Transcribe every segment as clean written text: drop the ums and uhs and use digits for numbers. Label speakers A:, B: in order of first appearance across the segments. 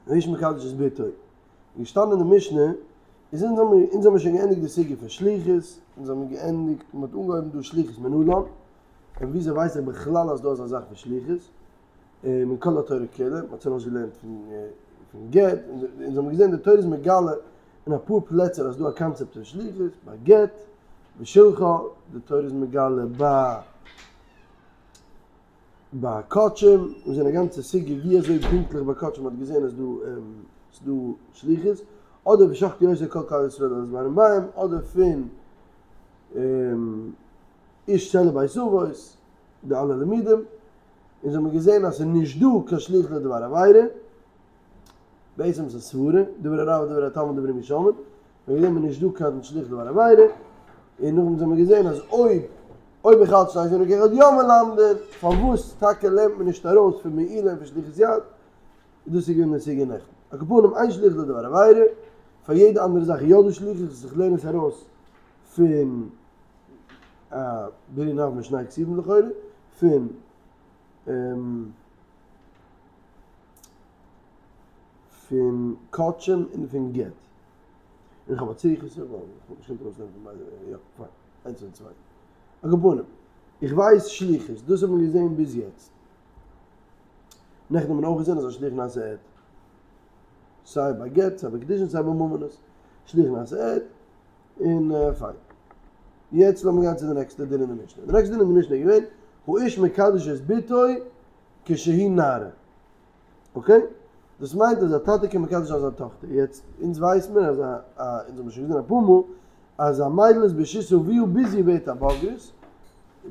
A: האיש מקדש את בתו. געשטאנען אין די משנה, איז אונז האמיר אונז האמיר שוין געענדיגט די סוגיא פון שליחות, אונז האמיר געענדיגט, מען האט אנגעהויבן דא שליחות מנלן, און וויאזוי ווייס איך בכלל אז דא איז א זאך פון שליחות, און מכל התורה כולה, מען האט שוין אויסגעלערנט פון פון גט, אונז האמיר געזען די תורה איז מגלה אין אפאר פלעצער אז דא א קאנצעפט פון שליחות, ביי גט, ושלחה, די תורה איז מגלה ביי ביי קדשים, און זענען א גאנצע סוגיא ווי אזוי פונקטליך ביי קדשים מ'האט געזען אז דא ס'איז דא שליחות, אדער ושחטו אותו כל קהל ישראל על המזבח בהם, אדער פון איש שה לבית אבות, די אלע לימודים, אונז האבן געזען אז ס'איז נישט דא קיין שליח לדבר עבירה, בעצם איז א סברה, דברי הרב ודברי התלמיד דברים ישמעון, וועגן דעם איז נישט דא קיין שליח לדבר עבירה, און נאכדעם האבן מיר געזען אז אויב אויב איך האלט שני זין כאחד יא מלמדין, פארוואס טאקע לערנט מען נישט ארויס פון מעילה און פון שליחות יד, דאס איז געווען די סוגיא נעכטן. על כל פנים אין שליח לדבר עבירה, פאר יעדע אנדערע זאך איז יא דא שליחות, וואס איך לערן עס ארויס פון א בלי נאוו משני כתובים לכאורה, פון פון קדשים און פון גט. און איך האב א צריכותא ווייל איך וואלט נישט געקענט ארויסלערנען פון ביידע, יא פיין, איינס און צוויי. על כל פנים, איך ווייס שליחות, דאס האט מען געזען ביז יעצט. נעכטן האט מען אויך געזען אז א שליח נעשה עד. סיי ביי גט, סיי ביי קידושין, סיי ביי ממונות. שליח נעשה עד, און פיין. יעצט לאמיר גיין צו די נעקסטע דין אין די משנה. די נעקסטע דין אין די משנה איז געווען, האיש מקדש את בתו כשהיא נערה. אקעי? דאס מיינט אז א טאטע קען מקדש זיין זיין טאכטער. יעצט, אונז ווייס מיר אז א א אונז האבן שוין געזען אפאר מאל, אז א מיידל איז ברשות אביה ביז זי ווערט א בוגרת,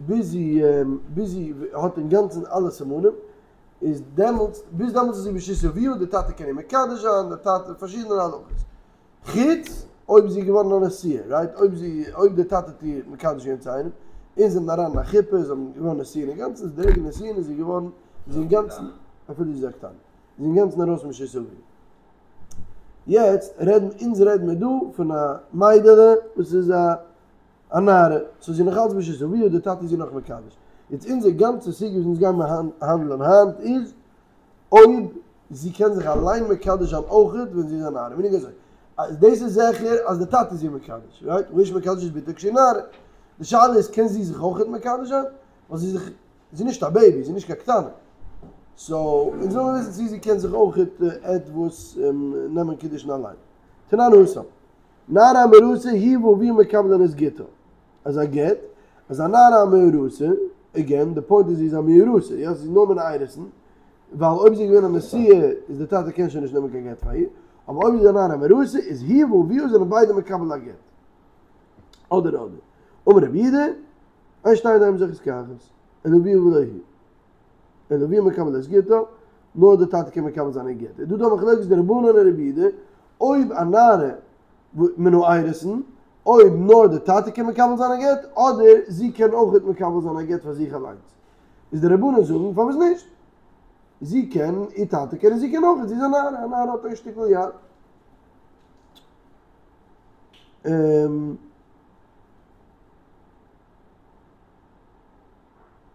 A: ביז זי ביז זי האט אינגאנצן אלע סימנים, איז דעמאלטס, ביז דעמאלטס איז זי ברשות אביה, די טאטע קען איר מקדש זיין, די טאטע, פארשידענע הלכות. חוץ אויב זי איז געווארן א נשואה, רייט? אויב זי, אויב די טאטע האט איר מקדש געווען צו איינעם, און זיי זענען אריין אין א חופה, זיי זענען געווארן נשואים אינגאנצן, איז די רגע נישואין איז זי געווארן, איז זי אינגאנצן, אפילו זי איז א קטנה, איז זי אינגאנצן ארויס מרשות אביה. יעצט רעדן, אונז רעדן מיר דא פון א מיידעלע וואס איז א א נערה, סאו זי איז נאך אלץ ברשות אביה, די טאטע איז איר נאך מקדש. יעצט אונזער גאנצע סוגיא וואס אונז גיימער האנדלען היינט איז, אויב זי קען זיך אליין מקדש זיין אויכעט ווען זי איז א נערה, מיינט אזוי, אז דאס איז זיכער אז די טאטע איז איר מקדש, רייט? האיש מקדש את בתו כשהיא נערה. די שאלה איז קען זי זיך אויכעט מקדש זיין? ווייל זי איז זיך, זי איז נישט א בעיבי, זי איז נישט קיין קטנה. סאו, אונז ווילן וויסן צו זי קען זיך אויכעט עטוואס נעמען קידושין אליין. תנן התם. נערה המאורסה היא ואביה מקבלין את גיטה. אז א גט, אז א נערה המאורסה, עגעין, די פוינט איז זי איז א מאורסה, יא, זי איז נאר מן האירוסין, ווייל אויב זי איז געווען א נשואה איז די טאטע קען שוין נישט נעמען קיין גט פאר איר, אבער אויב זי איז א נערה המאורסה איז היא ואביה זענען ביידע מקבל א גט. אדער אדער. אמר רבי יהודה, אין שתי ידיים זוכות כאחת, אלא אביה ולא היא. אלא אביה מקבל את גיטה, נאר די טאטע קען מקבל זיין איר גט. איז דא דא א מחלוקת די רבנן און רבי יהודה, אויב א נערה מן האירוסין, אויב נאר די טאטע קען מקבל זיין א גט, אדער זי קען אויכעט מקבל זיין א גט פאר זיך אליינס. איז די רבנן זאגן פארוואס נישט? זי קען, איר טאטע קען און זי קען אויכעט, זי איז א נערה, א נערה האט א שטיקל יד. און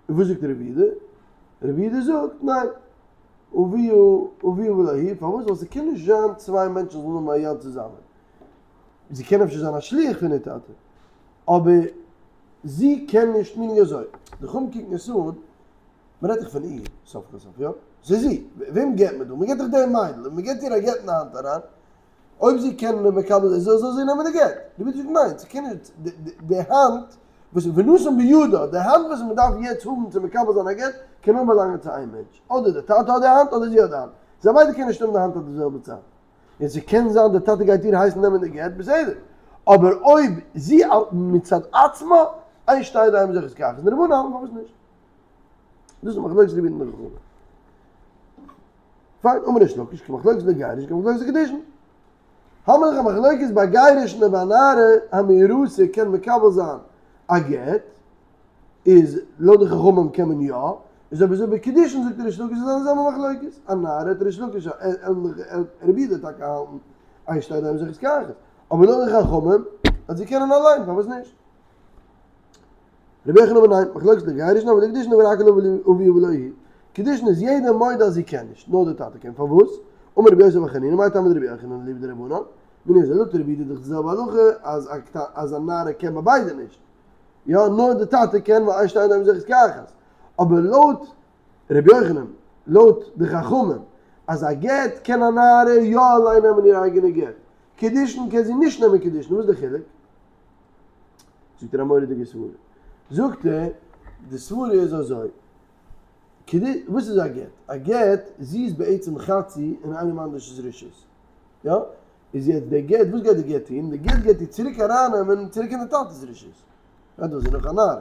A: וואס זאגט רבי יהודה? רבי יהודה זאגט ניין, אביה אביה ולא היא, פארוואס? ווייל ס'קען נישט זיין צוויי מענטשן זאלן האבן א יד צוזאמען. זי קען אפשר זיין א שליח פון איר טאטע, אבער זי קען נישט, מיינט אזוי, די חכמים קוקן עס אן, מ'רעדט דאך פון איר, סוף כל סוף, יא? ס'איז זי, וועם געבט מען דא? מ'געבט דאך די מיידל, און מ'געבט איר א גט אין די האנט אריין, אויב זי קען מקבל זיין, זאל זי נעמען די גט. רבי יהודה זאגט ניין, ס'קען נישט, די האנט וואס ונתן בידה, די האנט וואס מ'דארף יעצט האבן צו מקבל זיין א גט, קען נאר באלאנגען צו איין מענטש, אדער די טאטע האט די האנט אדער זי האט די האנט, זיי ביידע קענען נישט האבן די האנט אויף די זעלבע צייט. און ס'קען זיין די טאטע גייט איר הייסן נעמען די גט, בסדר, אבער אויב זי מצד עצמה, אין שתי ידיים זוכות כאחת, און די רבנן האלטן פארוואס נישט. דאס איז מחלוקת רבי יהודה און די חכמים. פיין, אמר ריש לקיש, כמחלוקת לגירושין, כמחלוקת לקידושין. האבן מיר דאך א מחלוקת ביי גירושין אויב א נערה המאורסה קען מקבל זיין א גט, איז לויט די חכמים קען מען יא, איז אויב אזוי ביי קידושין זאגט ריש לקיש איז די זעלבע מחלוקת, א נערה האט ריש לקיש רבי יהודה טאקע האלטן אין שתי ידיים זוכות כאחת, אבער לויט די חכמים אז זיי קענען אליין פארוואס נישט? רבי יוחנן אמר ניין, מחלוקת לגירושין אבל לקידושין דברי הכל אביה ולא היא. קידושין איז יעדער מודה אז זי קען נישט, נאר די טאטע קען, פארוואס? אמר רבי יוסי בר חנינא מאי טעמא דרבי יוחנן אליבא דרבנן, מיניה אזוי לויט רבי יהודה איז דאך די זעלבע הלכה אז אז א נערה קען ביי ביידע נישט, יא נאר די טאטע קען ווייל אין שתי ידיים זוכות כאחת, אבער לויט רבי יוחנן, לויט די חכמים, אז א גט קען א נערה יא אליין נעמען איר אייגענע גט, קידושין קען זי נישט נעמען קידושין, וואס איז די חילוק? זאגט ער א מורא'דיגע סברה, זאגט ער, די סברה איז אזוי, וואס איז א גט? א גט, זי איז בעצם חצי אין איינעם אנדערש'ס רשות, יא? איז יעצט די גט, וואס גייט די גט טון? די גט גייט איר צוריק ארייננעמען צוריק אין די טאטע'ס רשות, יא דא איז זי נאך א נערה,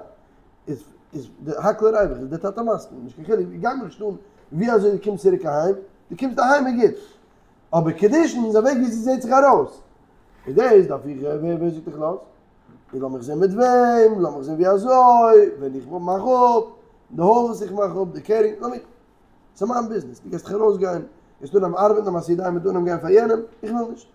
A: איז איז די הכל ריווח, איז די טאטע מסכים, נישט קיין חילוק, גייט מיך נישט אן ווי אזוי דו קומסט צוריק אהיים, דו קומסט אהיים איז גוט, אבער קידושין איז א וועג ווי זי זעט זיך ארויס, איז דאס דארף איך, ווער ווער זאגט איך לאז? איז לאמיך זען מיט וועם, לאמיך זען ווי אזוי, ווען איך מאך אפ, די הויז וואס איך מאך אפ, די קערינג, לאמיך, ס'איז מיין ביזנעס, דו גייסט דיך ארויסגיין, גייסט אנהייבן ארבעטן, א מעשה ידיים מיט אנהייבן גיין פאר יענעם, איך וויל נישט.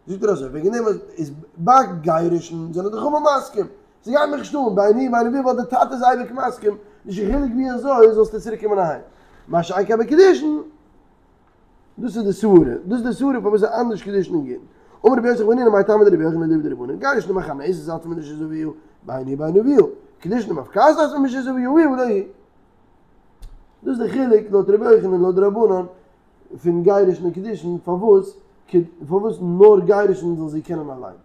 A: זאגט ער אזוי, וועגן דעם איז ביי גירושין זענען די חכמים מסכים, ס'גייט מיך נישט אן, בין הוא בין אביה ווייל די טאטע איז אייביג מסכים, נישט קיין חילוק ווי אזוי זאלסטו צוריק קומען אהיים. מה שאין כן ביי קידושין, דאס איז די סברה, דאס איז די סברה פארוואס איז אנדערש קידושין און גיטין. אמר רבי יוסי בר חנינא מאי טעמא דרבי יוחנן אליבא דרבנן, גירושין דמכנסת עצמה מרשות אביה, בין הוא בין אביה, קידושין דמפקעת עצמה מרשות אביה היא ולא הוא. דאס איז די חילוק לויט רבי יוחנן און לויט די רבנן פון גירושין און קידושין פארוואס פארוואס נאר גירושין זאל זי קענען אליין.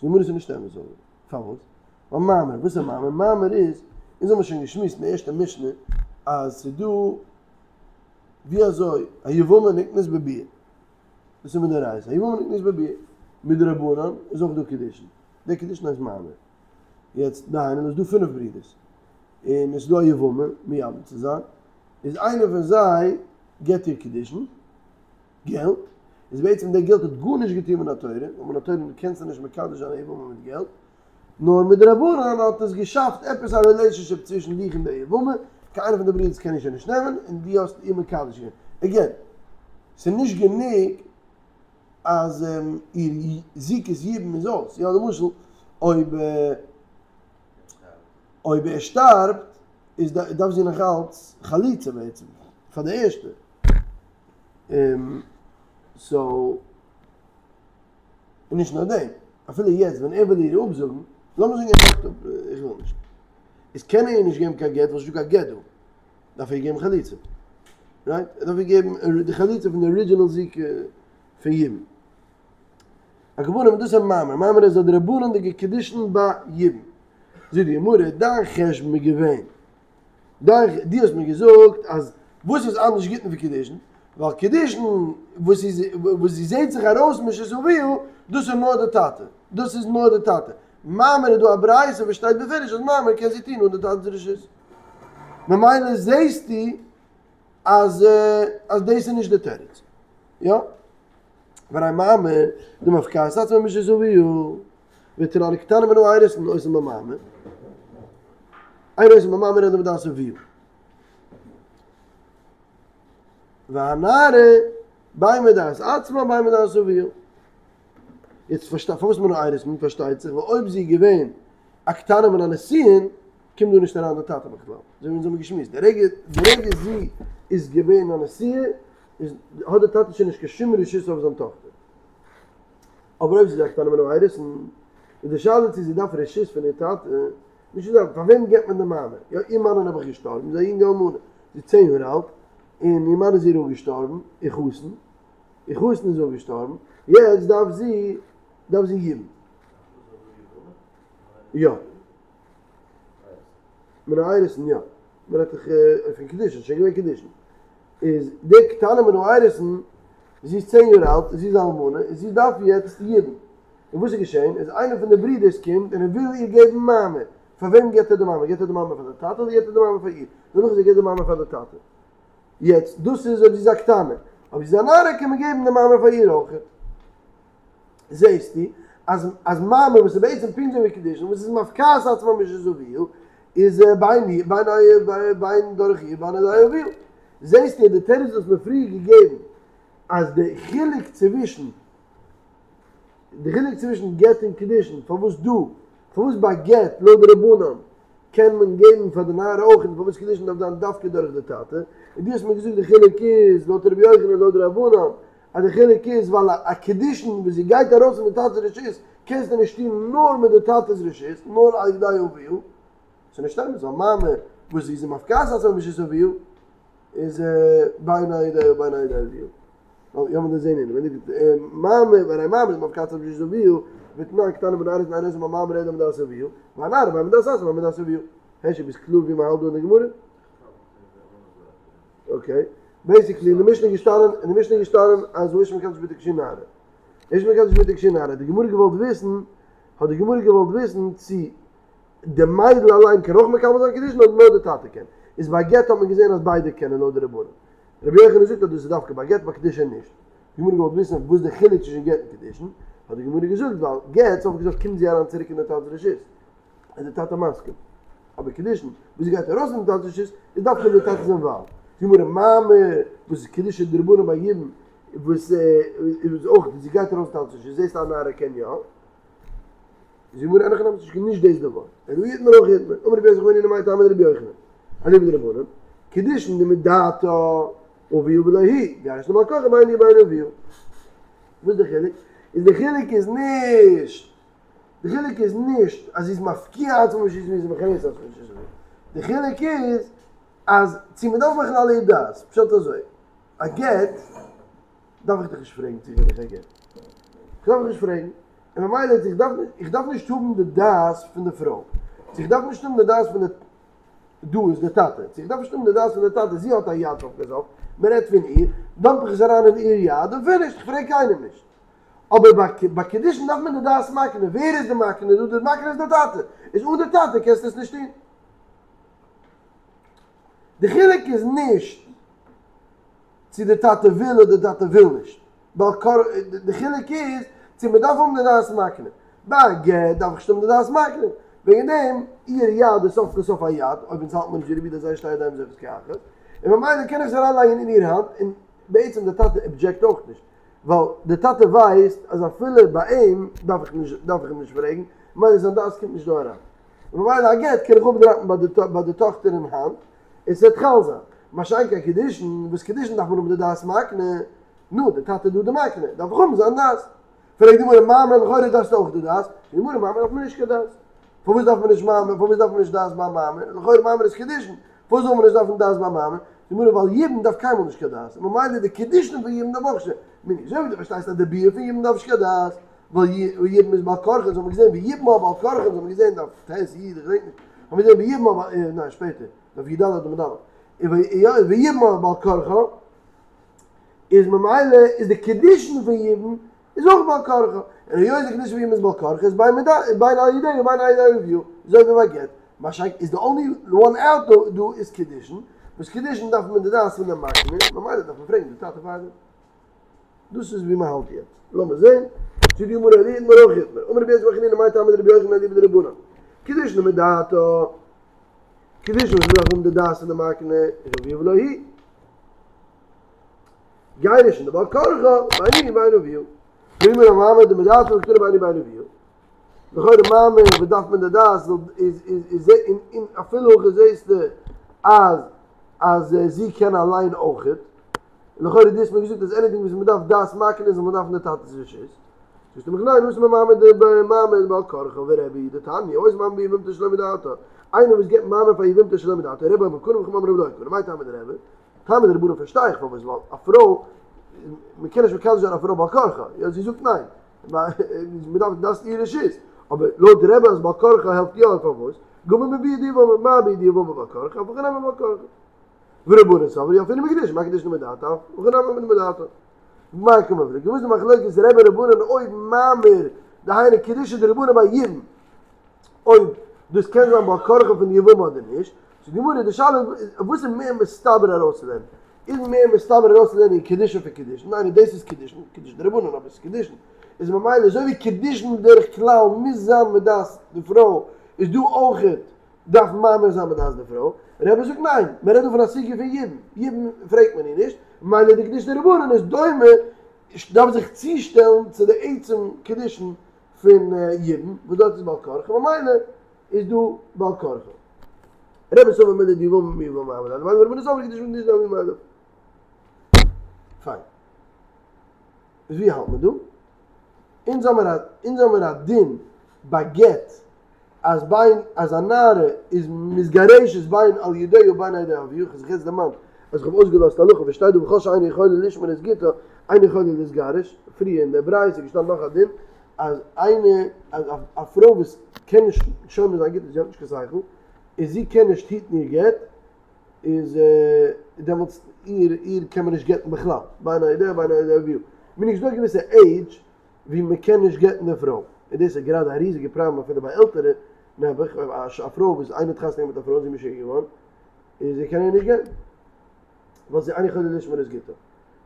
A: זאגט די גמרא ס'איז נישט אמת אבער. פארוואס? ווייל מאמר, וואס איז מאמר? מאמר איז, אונז האבן שוין געשמועסט אין די ערשטע משנה אז ס'איז דא ווי אזוי א יבמה נקנית בביאה, דאס איז מדאורייתא, א יבמה נקנית בביאה, מדרבנן איז אויך דא קידושין, די קידושין הייסט מאמר. יעצט דהיינו ס'איז דא פינף ברידערס, און עס איז דא א יבמה מייבם צו זיין, איז איינער פון זיי געבט איר קידושין, געלט, איז בעצם די געלט האט גארנישט געטון מן התורה, ווייל מן התורה קענסטו נישט מקדש זיין א יבמה מיט געלט, נאר מדרבנן האט עס געשאפט עפעס א רילעישאנשיפ צווישן דיך און די יבמה, קיין איינער פון די ברידערס קען איר שוין נישט נעמען, און דו האסט איר מקדש געווען. עגעין, ס'איז נישט גענוג אז איר זיקת יבום איז אויס, יא למשל אויב אויב ער שטארבט איז דארף זי נאך אלץ חליצה בעצם פאר די ערשטע, סאו און נישט נאר דעם, אפילו יעצט ווען ער וויל איר אפזאגן, לאמיר זאגן ער זאגט אפ איך וויל נישט, איז קען ער איר נישט געבן קיין גט ווייל ס'נישטא קיין גט דא, דארף ער איר געבן חליצה, רייט? ער דארף איר געבן די חליצה פון די ארידזשינעל זיקה פון יבום. על כל פנים דאס איז מאמר, מאמר איז א דרבנן'דיגע קידושין ביי יבום. זאגט די גמרא, דיין חשבון איז געווען, דיין, דו האסט מיר געזאגט אז וואס איז אנדערש גיטין פון קידושין, ווייל קידושין וואס איז וואס זי זעהט זיך ארויס מרשות אביה, דאס איז נאר די טאטע, דאס איז נאר די טאטע. מאמר איז דא א ברייתא וואס שטייט בפירוש אז מאמר קען זי טון אן די טאטע'ס רשות. ממילא זעהסטו אז אז דאס איז נישט די תירוץ. יא? והרי מאמר דמפקעת עצמה מרשות אביה ותנן קטנה מן האירוסין עושין בה מאמר. אין עושין בה מאמר אלא מדעת אביה. והנערה בין מדעת עצמה בין מדעת אביה. יעצט פארשטיי פארוואס מן האירוסין פארשטייט זיך ווייל אויב זי איז געווען א קטנה מן הנישואין קומט דא נישט אריין די טאטע בכלל, אזוי ווי אונז האבן געשמועסט, די רגע די רגע זי איז געווען א נשואה איז האט די טאטע שוין נישט קיין שום רשות אויף זיין טאכטער. אבער אויב זי איז א קטנה מן האירוסין, איז די שאלה צו זי דארף רשות פון איר טאטע, נישט צו זאגן פאר וועם געבט מען די מאמר, יא איר מאן איז נעבעך געשטארבן, זי איז א יונגע אלמנה, זי איז צען יאר אלט, און איר מאן איז איר אפגעשטארבן, איר חתן, איר חתן איז אפגעשטארבן, יעצט דארף זי דארף זי יבום. יא. מן האירוסין יא. מען רעדט דאך פון קידושין, שוין געווען קידושין. איז די קטנה מן האירוסין, זי איז צען יאר אלט, זי איז א אלמנה, און זי דארף יעצט יבום. און וואס איז געשען, איז איינער פון די ברידערס קומט און ער וויל איר געבן מאמר. פאר וועם געבט ער די מאמר? געבט ער די מאמר פאר די טאטע אדער געבט ער די מאמר פאר איר? דערנאך איז ער געבט די מאמר פאר די טאטע. יעצט דאס איז אויב זי איז א קטנה. אויב זי איז א נערה קען מען געבן די מאמר פאר איר אויכעט. זעהסטו אז אז מאמר וואס איז בעצם פונקט אזוי ווי קידושין וואס איז מפקעת עצמה מרשות אביה איז בין היא בין בין דורך איר בין על ידי אביה. זעהסטו אז די תירוץ וואס מ'האט פריער געגעבן אז די חילוק צווישן די חילוק צווישן גט און קידושין פארוואס דא פארוואס ביי גט לויט די רבנן. קען מען געבן פאר די נערה אויך און פארוואס קידושין דארף זיין דווקא דורך די טאטע, און דו האסט מיר געזאגט די חילוק איז לויט רבי יוחנן לויט די רבנן אז די חילוק איז ווייל א קידושין וואס זי גייט ארויס פון די טאטע'ס רשות קענסטו נישט טון נאר מיט די טאטע'ס רשות נאר על ידי אביה, ס'איז נישט אמת ווייל מאמר וואס זי איז מפקיעת עצמה ברשות אביה איז בין על ידיה ובין על ידי אביה. יא מען דאס זעהן אין ווען די מאמר והרי מאמר מפקיעת עצמה ברשות אביה ותנן קטנה ונערות אינו עושה מאמר אלא מדעת אביה והנערה בין מדעת עצמה בין מדעת אביה הערשי ביסט קלאר ווי מען האלט דא אין די גמרא? אקעי בעיסיקלי אין די משנה געשטאנען אין די משנה געשטאנען אז האיש מקדש בתו כשהיא נערה האיש מקדש בתו כשהיא נערה די גמרא געוואלט וויסן האט די גמרא געוואלט וויסן צו די מיידל אליין קען אויך מקבל זיין קידושין אדער נאר די טאטע קען איז ביי גט האט מען געזען אז ביידע קענען לויט די רבנן רבי יוחנן זאגט אז דאס איז דווקא ביי גט ביי קידושין נישט. די גמרא געוואלט וויסן וואס די חילוק צווישן גט און קידושין, האט די גמרא געזאגט ווייל גט סוף כל סוף קומט זי אריין צוריק אין די טאטע'ס רשות, איז די טאטע מסכים, אבער קידושין וואס זי גייט ארויס פון די טאטע'ס רשות איז דווקא אויב די טאטע איז אינוואלווד. די גמרא מאמר וואס איז קידושין דרבנן ביי יבום וואס איז אויך זי גייט ארויס פון טאטע'ס רשות זעסט א נערה קען יא. זאגט די גמרא אין הכי נמי ס'איז נישט דאס די ווארט אלא אי איתמר הכי איתמר אמר רבי יוסי בר חנינא מאי טעמא דרבי יוחנן אליבא דרבנן קידושין דמדעתה אביה ולא היא גירושין דבעל כרחה בין היא ובין אביה וואס די חילוק איז די חילוק איז נישט די חילוק איז נישט אז זי איז מפקיע עצמה מרשות אביה זי איז מכניס עצמה לרשות אביה די חילוק איז אז צו מ'דארף בכלל איר דעת פשט אזוי א גט דארף איך דיך נישט פרעגן צו איך גיב דיך א גט. איך דארף דיך נישט פרעגן, און ממילא איך דארף איך דארף נישט האבן די דעת פון די פרוי. צו איך דארף נישט האבן די דעת פון די, דא איז די טאטע. צו איך דארף נישט האבן די דעת פון די טאטע, זי האט א יד סוף כל סוף, מען רעדט פון איר, דאמפ איך עס אריין אין איר יד און פינישט, איך פרעג קיינעם נישט. אבער ביי ביי קידושין דארף מען די דעת מקנה, ווער איז די מקנה דא? די מקנה איז די טאטע. איז אן די טאטע קענסטו עס נישט טון. די חילוק איז נישט. צו די טאטע וויל אדער די טאטע וויל נישט, בעל כר די חילוק איז צו מען דארף האבן די דעת מקנה, ביי א גט דארף איך נישט האבן די דעת מקנה, וועגן דעם איר יד איז סוף כל סוף א יד, אויב אונז האלט מיר נישט ווי רבי יהודה אז אין שתי ידיים זוכות כאחת, און ממילא קען איך עס אריינלייגן אין איר האנט, און בעצם די טאטע אבדזשעקט אויך נישט, ווייל די טאטע ווייסט אז אפילו ביי אים דארף איך נישט דארף איך אים נישט פרעגן, ממילא זיין דעת קומט נישט דא אריין, און ממילא א גט קען איך אפדראפן ביי די טאכטער אין האנט, און ס'וועט חל זיין. מה שאין כן קידושין, וואס קידושין דארף מען האבן די דעת מקנה, נו, די טאטע איז דא די מקנה, דארף איך האבן זיין דעת. פרעגט די גמרא, מאמר לכאורה דארפסטו אויך די דעת, זאגט די גמרא, מאמר דארף מען נישט קיין דעת. פארוואס דארף מען נישט מאמר, פארוואס דארף מען נישט דעת ביי מאמר, לכאורה מאמר איז קידושין, פארוואס זאל מען נישט דארפן דעת ביי מאמר, זאגט די גמרא, ווייל יבום דארף קיינמאל נישט קיין דעת, און ממילא די קידושין פון יבום דארף אויך נישט, אזוי ווי דו פארשטייסט אז די ביאה פון יבום דארף נישט קיין דעת, ווייל יבום איז בעל כרחו, אונז האבן געזען ויבמה בעל כרחה, אונז האבן געזען דף ט י, איך געדענק נישט, האבן געזען ויבמה בעל, ניין שפעטער, דף י ד אדער מ ד, ויבמה בעל כרחה, איז ממילא איז די קידושין פון יבום איז אויך בעל כרחה, און היות די קידושין פון יבום איז בעל כרחה איז בין בין על ידיה ובין על ידי אביה, אזוי ווי ביי גט, מה שאין כן איז די אנלי וואן אוט דא איז קידושין, וואס קידושין דארף מען די דעת פון די מקנה, ממילא דארף מען פרעגן די טאטע פארדעם. דאס איז ווי מען האלט יעצט. לאמיר זען. זאגט די גמרא אלא אי איתמר הכי איתמר. אמר רבי יוסי בר חנינא מאי טעמא דרבי יוחנן אליבא דרבנן. קידושין דמדעתה. קידושין וואס מ'דארף האבן די דעת פון די מקנה איז אביה ולא היא. גירושין דבעל כרחה בין היא ובין אביה. פרעגט די גמרא מאמר דמדעתה לא קתני בין היא ובין אביה. לכאורה מאמר וואס דארף מען די דעת איז איז איז און אפילו הכי זעסטו אז אז זי קען אליין אויכעט. לכאורה דו האסט מיר געזאגט אז עניטינג וואס מ'דארף דעת מקנה זאל מען דארפן די טאטע'ס רשות. זאגסטו מיך ניין התם מאמר דמאמר בעל כרחה ורבי היא דתניא העושה מאמר ביבמתו שלא מדעתה איינער וואס גיבט מאמר פאר יבמתו שלא מדעתה רבי אומר קנה וחכמים אומרים לא קנה מאי טעמא דרבי טעמא דרבנן פארשטיי איך פארוואס ווייל א פרוי מ'קען נישט מקדש זיין א פרוי בעל כרחה יא זי זאגט ניין מ'דארף דאס איר רשות אבער לויט רבי אז בעל כרחה העלפט יא פארוואס גמר מביאה דיבמה מה ביאה דיבמה בעל כרחה אף הכא נמי בעל כרחה. ורבנן סברי ילפינן בקידושין, מה קידושין דמדעתה, אף הכא נמי דמדעתה. במאי קמיפלגי, וואס איז די מחלוקת רבי רבנן אויב מאמר דהיינו קידושין דרבנן ביי יבום, אויב דאס קען זיין בעל כרחה פון די יבמה אדער נישט, זאגט די גמרא די שאלה איז וואס איז מער מסתבר ארויסצולערנען, איז מער מסתבר ארויסצולערנען קידושין פון קידושין, ניין דאס איז קידושין, קידושין דרבנן אבער עס איז קידושין, איז ממילא אזוי ווי קידושין בדרך כלל מוז זיין מדעת די פרוי, איז דא אויכעט דארף מאמר זיין מדעת די פרוי? רבי זאגט ניין, מען רעדט דא פון א סוגיא פון יבום, יבום פרעגט מען איר נישט, ממילא די קידושין דרבנן איז דומה, דארף זיך צושטעלן צו די עצם קידושין פון יבום, וואס דארט איז בעל כרחה, ממילא איז דא בעל כרחה. רבי סבר מילי דיבמה מיבמה הוה ליה ורבנן סברי קידושין מקידושין הוו ליה פיין. איז ווי האלט מען דא? אונז האמער א אונז האמער א דין ביי גט אז בין אז א נערה איז מתגרשת בין על ידיה ובין על ידי אביה, כ'האב זיך יעצט דערמאנט אז כ'האב אויסגעלאזט א הלכה וואס שטייט דא וכל שאינה יכולה לשמור את גיטה אינה יכולה להתגרש, פריער אין דער ברייתא איז געשטאנען נאך א דין אז איינע אז א פרוי וואס קען נישט שומר זיין גיטה זי האט נישט קיין שכל און זי קען נישט היטן איר גט איז דעמאלטס איר איר קען מען נישט גט'ן בכלל בין על ידיה ובין על ידי אביה, מיינט ס'איז דא א געוויסע עידזש ווי מען קען נישט גט'ן די פרוי, און דאס איז גראדע א ריזיגע פראבלעם אפילו ביי עלטערע, נעבעך, אויב א פרוי וואס איינער האט חתונה געהאט מיט א פרוי און זי איז משוגע געווארן, איז ער קען איר נישט גט'ן, ווייל זי אינה יכולה לשמור את גיטה.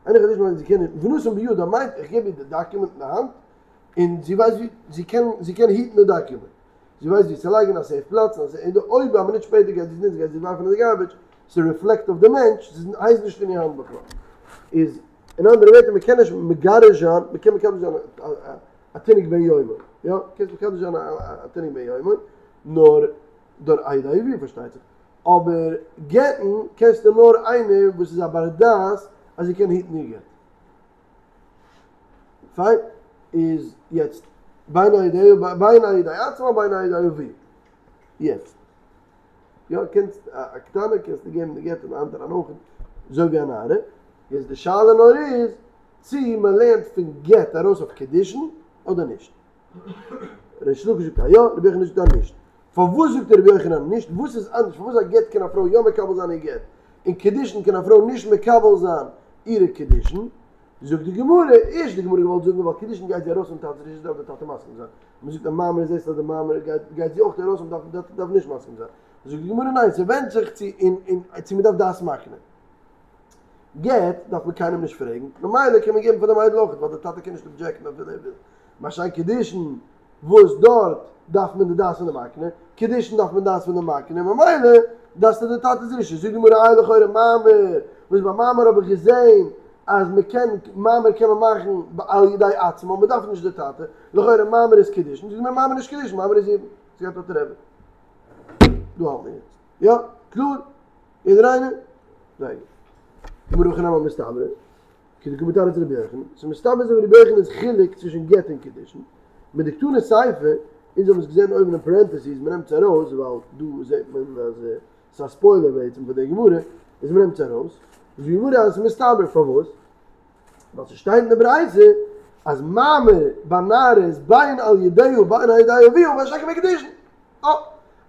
A: אינה יכולה לשמור זי קען נישט, ונתן בידה מיינט איך געב איר די דאקומענט אין די האנט, און זי ווייסט ווי, זי קען, זי קען היטן די דאקומענט. זי ווייסט ווי צו לייגן א סעיף פלאץ, און אויב א מינוט שפעטער גייט זי עס נוצן גייט זי עס ווארפן אין די גארביטש, ס'ריפלעקט אויף די מענטש, ס'הייסט נישט אין איר האנט בכלל. איז אין אנדערע ווערטער מען קען נישט מגרש זיין, מען קען מקדש זיין א תינוק בן יומו, יא, קענסט מקדש זיין א תינוק בן יומו, נאר דורך על ידי אביו פארשטייט זיך, אבער גט'ן קענסטו נאר איינער וואס איז א בר דעת אז ער קען היטן איר גט. פיין, איז יעצט בין על ידי בין על ידי עצמה בין על ידי אביה. יעצט. יא קענסט א קטנה קענסטו געבן די גט אין די האנט אריין אויך אזוי ווי א נערה, יעצט די שאלה נאר איז צי מען לערנט פון גט ארויס אויף קידושין אדער נישט. ריש לקיש זאגט א יא, רבי יוחנן זאגט א נישט. פארוואס זאגט רבי יוחנן נישט? וואס איז אנדערש? פארוואס א גט קען א פרוי יא מקבל זיין איר גט, און קידושין קען א פרוי נישט מקבל זיין אירע קידושין? זאגט די גמרא, ערשט די גמרא געוואלט זאגן ווייל קידושין גייט זי ארויס פון טאטע'ס רשות דארף די טאטע מסכים זיין, מען זאגט א מאמר זעסט אז די מאמר גייט גייט זי אויך ארויס און דארף די טאטע דארף נישט מסכים זיין, זאגט די גמרא ניין ס'ווענדט זיך צו אין אין צו מען דארף דעת מקנה, גט דארף מען קיינעם נישט פרעגן, ממילא קען מען געבן פאר די מיידל אויך ווייל די טאטע קען נישט אבדזשעקטן אפילו ער וויל, מה שאין קידושין וואס דארט דארף מען די דעת פון די מקנה, קידושין דארף מען דעת פון די מקנה, ממילא דארפסטו די טאטע'ס רשות, זאגט די גמרא איי לכאורה מאמר, וואס ביי מאמר האב איך געזען אז מען קען, מאמר קען מען מאכן על ידי עצמו, מען דארף נישט די טאטע, לכאורה מאמר איז קידושין, זאגט די גמרא מאמר נישט קידושין, מאמר איז יבום, ס'גייט לויט רבי. דא האלט מען יעצט. יא? קלאר? יעדער איינער? זייער גוט. גמרא הכי נמי מסתברא. כדקא מתרץ רבי יוחנן, ס'איז מסתבר אזוי ווי רבי יוחנן'ס חילוק צווישן גט און קידושין, מדקתני סיפא, אונז האבן עס געזען אויבן אין פארענטעסיס, מ'נעמט עס ארויס ווייל דא זעט מען אז ס'איז א ספוילער בעצם פאר די גמרא, איז מ'נעמט עס ארויס, זאגט די גמרא אז ס'איז מסתבר, פארוואס? ווייל ס'שטייט אין די ברייתא אז מאמר ביי נערה איז בין על ידיה ובין על ידי אביה מה שאין כן בקידושין, אה,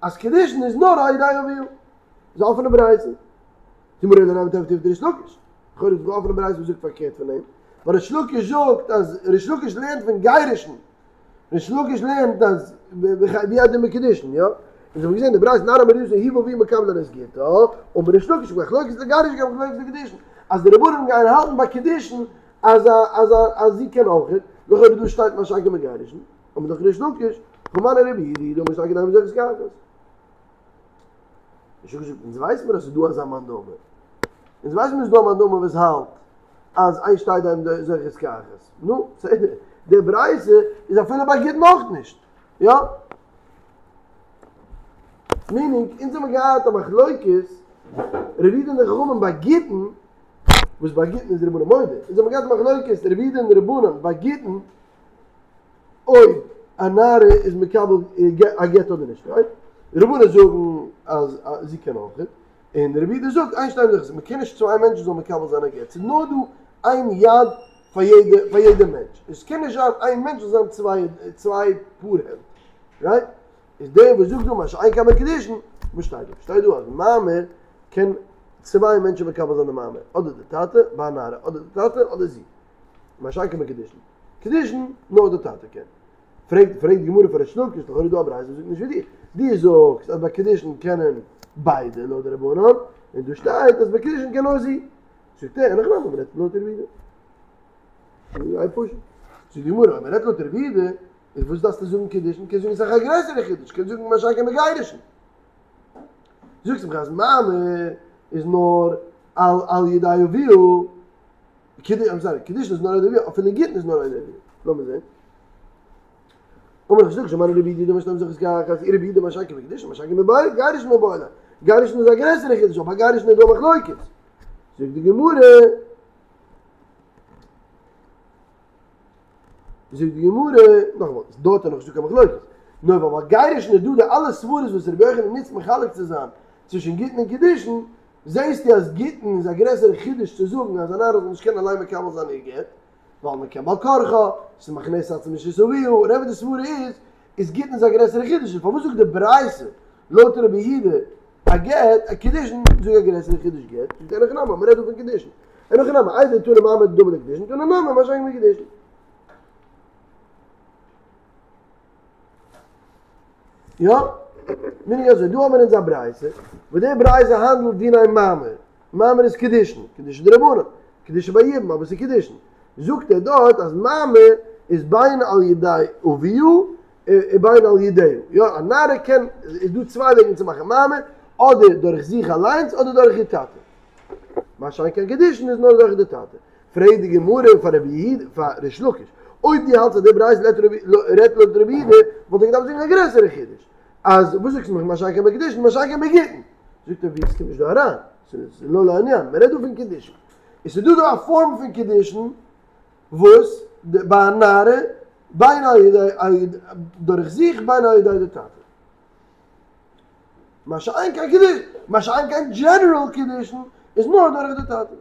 A: אז קידושין איז נאר על ידי אביה, איז א אפענע ברייתא. די גמרא אלא נימא תיפוק דריש לקיש. לכאורה איז דא א אפענע ברייתא וואס זאגט פארקערט פון דעם. ווייל ריש לקיש זאגט אז ריש לקיש לערנט פון גירושין. ריש לקיש לערנט אז והוא הדין בקידושין, יא? אונז האבן געזען די ברייתא נערה המורדת היא ואביה מקבלין את גיטה, אמר ריש לקיש מחלוקת לגירושין כמחלוקת לקידושין. אז די רבנן גייען האלטן ביי קידושין אז אז אז זי קען אויך, לכאורה דא שטייט מה שאין כן בגירושין. אמר דאך ריש לקיש, הא מני רבי יהודה היא דאמר שתי ידיים זוכות כאחת. ריש לקיש זאגט, אונז ווייס מיר אז ס'איז דא אזא מאן דאמר. אונז ווייס מיר ס'איז דא א מאן דאמר וואס האלט אז אין שתי ידיים זוכות כאחת. נו, בסדר. די ברייתא איז אפילו ביי גיטין אויך נישט. יא? מינינג, אונז האבן געהאט א מחלוקת רבי יהודה און די חכמים ביי גיטין, וואס ביי גיטין איז די רבנן מודה. אונז האבן געהאט א מחלוקת רבי יהודה און די רבנן ביי גיטין, אויב א נערה איז מקבל א גט אדער נישט, רייט? די רבנן זאגן אז זי קען אויך, און רבי יהודה זאגט אין שתי ידיים זוכות, מ'קען נישט צוויי מענטשן זאלן מקבל זיין א גט, ס'איז נאר דא איין יד פאר יעדע פאר יעדע מענטש, עס קען נישט זיין איין מענטש זאל זיין צוויי צוויי פאר הענט, רייט? איז דער וואס זאגט דא מה שאין כן בקידושין, וואס שטייט דא? שטייט דא אז מאמר קען צוויי מענטשן מקבל זיין די מאמר, אדער די טאטע ביי א נערה, אדער די טאטע אדער זי, מה שאין כן בקידושין. קידושין, נאר די טאטע קען. פרעגט פרעגט די גמרא פאר ריש לקיש, לכאורה איז דא א ברייתא וואס זאגט נישט ווי דיר. דו זאגסט אז ביי קידושין קענען ביידע לויט די רבנן, און דא שטייט אז ביי קידושין קען נאר זי. זאגט ער, אין הכי נמי, מ'רעדט לויט רבי יהודה. זייער פשוט. זאגט די גמרא, אויב מ'רעדט לויט רבי יהודה, איז וואס דארפסטו זאגן קידושין? קענסט זאגן אסאך א גרעסערע חידוש, קענסט זאגן מה שאין כן בגירושין. זאגסט מיך אז מאמר איז נאר על על ידי אביה. קידושין, סארי, קידושין איז נאר על ידי אביה, אפילו גיטין איז נאר על ידי אביה. לאמיר זען. אמר ריש לקיש מני רבי יהודה דאמר שתי ידיים זוכות כאחת, אי רבי יהודה מה שאין כן בקידושין, מה שאין כן בגירושין מיבעי ליה. גירושין איז א גרעסערע חידוש, אבער ביי גירושין איז דא מחלוקת. זאגט די גמרא, זאגט די גמרא, נאכאמאל, דארט איז נאכנישט דא קיין מחלוקת, נאר ווייל ביי גירושין איז דא די אלע סברות וואס רבי יוחנן נוצט מחלק צו זיין צווישן גיטין און קידושין, זעהסטו אז גיטין איז א גרעסערע חידוש צו זאגן אז א נערה זאל נישט קענען אליין מקבל זיין איר גט, ווייל מען קען בעל כרחה, ס'איז מכנסת עצמה לרשות אביה, וואטעווער די סברה איז, איז גיטין איז א גרעסערע חידוש, איז פארוואס זאגט די ברייתא לויט רבי יהודה א גט, א קידושין, זאג א גרעסערע חידוש גט, זאגט אין הכי נמי, מען רעדט דא פון קידושין, אין הכי נמי, איידי דתנא מאמר דמי לקידושין, תנא נמי מה שאין כן בקידושין. יא, מיינט אזוי, דא האבן מיר אונז א ברייתא, וואס די ברייתא האנדלט דיני מאמר, מאמר איז קידושין, קידושין דרבנן, קידושין ביי יבום, אבער ס'איז קידושין. זאגט ער דארט אז מאמר איז בין על ידי אביה ובין על ידיה, יא, א נערה קען, איז דא צוויי וועגן צו מאכן מאמר, אדער דורך זיך אליינס אדער דורך איר טאטע. מה שאין כן קידושין איז נאר דורך די טאטע. פרעגט די גמרא פאר רבי יהודה, פאר ריש לקיש, אויב דו האלטסט אז די ברייתא רעדט לויט רבי יהודה, וואלט ער געדארפט זאגן א גרעסערע חידוש, אז וואס זאגסטו מיך מה שאין כן בקידושין, מה שאין כן בגיטין. זאגט ער ווי עס קומט נישט דא אריין, ס'איז לא לעניין, מען רעדט דא פון קידושין. עס איז דא דא א פארם פון קידושין וואס ביי א נערה, בין על ידי דורך זיך בין על ידי די טאטע. מה שאין כן קידושין, מה שאין כן דזשענעראל קידושין איז נאר דורך די טאטע.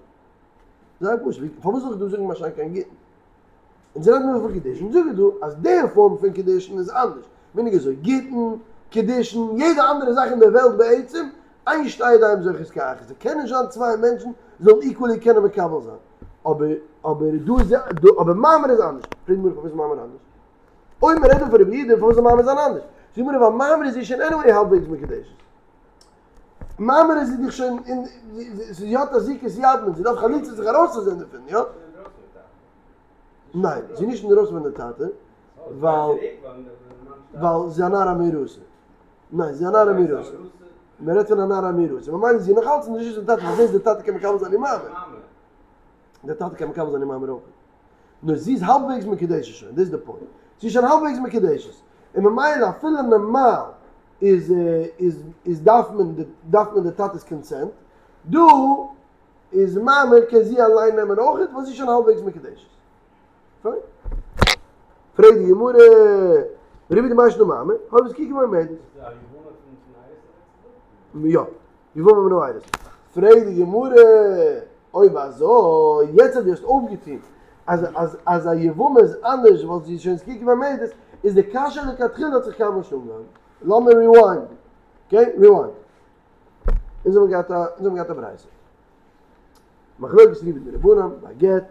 A: זייער פשוט, פארוואס זאל איך דא זאגן מה שאין כן גיטין? אונז רעדן מיר פון קידושין, זאג איך דא אז די פארם פון קידושין איז אנדערש, מיינט אזוי, גיטין, קידושין, יעדע אנדערע זאך אין דער וועלט בעצם, אין שתי ידיים זוכות כאחת, ס'קען נישט זיין צוויי מענטשן זאלן איקוועלי קענען מקבל זיין, אבער אבער דא איז דא אבער מאמר איז אנדערש, פרעגט די גמרא פארוואס איז מאמר אנדערש? אויב מען רעדט דא פון רבי יהודה פארוואס זאל מאמר זיין אנדערש? זאגט די גמרא ווייל מאמר איז זי שוין עניוועי האלבוועגס מקודשת. מאמר איז זי דאך שוין אין זי האט א זיקת יבמות זי דארף חליצה זיך ארויסצוזען דערפון יא? ניין זי איז נישט אינדערויסן פון די טאטע ווייל ווייל זי איז א נערה מאורסה ניין זי איז א נערה מאורסה מען רעדט פון א נערה מאורסה ממילא איז זי נאך אלץ אין רשות פון טאטע ווייל זעסט די טאטע קען מקבל זיין איר מאמר די טאטע קען מקבל זיין איר מאמר אויך. נאר זי איז האלבוועגס מקודשת שוין, דאס איז די פוינט. זי איז שוין האלבוועגס מקודשת. און ממילא אפילו נארמאל איז איז איז דארף מען די דארף מען די טאטע'ס קאנסענט. דא איז מאמר קען זי אליין נעמען אויכעט ווייל זי איז שוין האלבוועגס מקודשת. פיין. פרעגט די גמרא, ורבי יהודה מאי שנא מאמר, הואיל וזקוקה ועומדת. יא. יבמה מן האירוסין. פרעגט די גמרא, אויב אזוי, יעצט אז דו האסט אויפגעטון אז אז אז א יבמה איז אנדערש ווייל זי איז שוין זקוקה ועומדת, איז די קשיא לכתחילה האט זיך קיינמאל נישט אנגעהויבן. לאמיר ריוויינדן. אקעי? ריוויינד. אונז האבן געהאט א, אונז האבן געהאט א ברייתא. מחלוקת רבי יהודה ורבנן, ביי גט,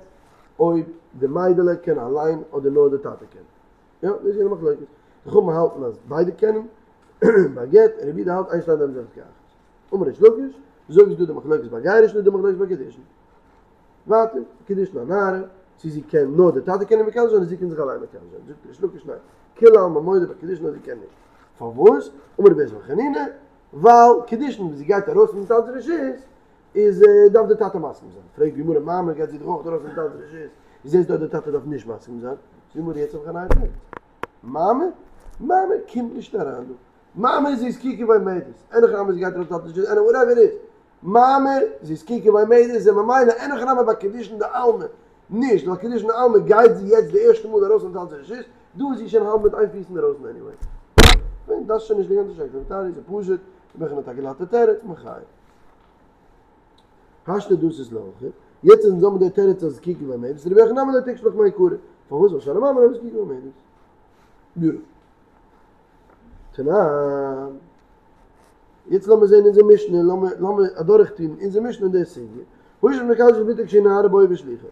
A: אויב די מיידעלע קען אליין אדער נאר די טאטע קען. יא, דאס איז די מחלוקת. די חכמים האלטן אז ביידע קענען, ביי גט, און רבי יהודה האלט אין שתי ידיים זוכות כאחת. אמר ריש לקיש, אזוי ווי ס'איז דא די מחלוקת ביי גירושין איז דא די מחלוקת ביי קידושין. ווייטער, קידושין א נערה, צו זי קען נאר די טאטע קען איר מקדש זיין אדער זי קען זיך אליין מקדש זיין. זאגט ריש לקיש ניין, כולי עלמא מודה ביי קידושין אז זי קען נישט. פארוואס? אמר רבי יוסי בר חנינא, ווייל קידושין ווען זי גייט ארויס פון טאטע'ס רשות, איז דארף די טאטע מסכים זיין. פרעגט די גמרא מאמר גייט זי דאך אויך ארויס פון טאטע'ס רשות, איז זעסט דא די טאטע דארף נישט מסכים זיין. זאגט די גמרא יעצט האב איך א נייע תירוץ. מאמר? מאמר קומט נישט אריין דא. מאמר זי איז זקוקה ועומדת. אין הכי נמי זי גייט ארויס טאטע'ס רשות, עני וואטעווער איט איז. מאמר זי איז זקוקה ועומדת און ממילא אין הכי נמי ביי קידושין דעלמא נישט, ווייל קידושין דעלמא גייט זי יעצט די ערשטע מאל ארויס פון טאטע'ס רשות, דא איז זי שוין האלב מיט איין פיס אינדערויסן עניוועי. פיין, דאס איז שוין נישט די גאנצע שקלא וטריא, ס'איז פשוט, רבי יוחנן האט א גלאטע תירוץ, מחיה. השתא דאתית להכי, יעצט אז אונז האבן די תירוץ אז זקוקה ועומדת, רבי יוחנן נמי לא תיקשי לך מעיקרא, פארוואס ווייל שאני מאמר הואיל וזקוקה ועומדת. ביוטיפול. תנן. יעצט לאמיר זעהן אונזער משנה, לאמיר לאמיר אדורך טוהן אונזער משנה אין די סוגיא. האשה שמקדשת בתה כשהיא נערה בו ובשלוחו.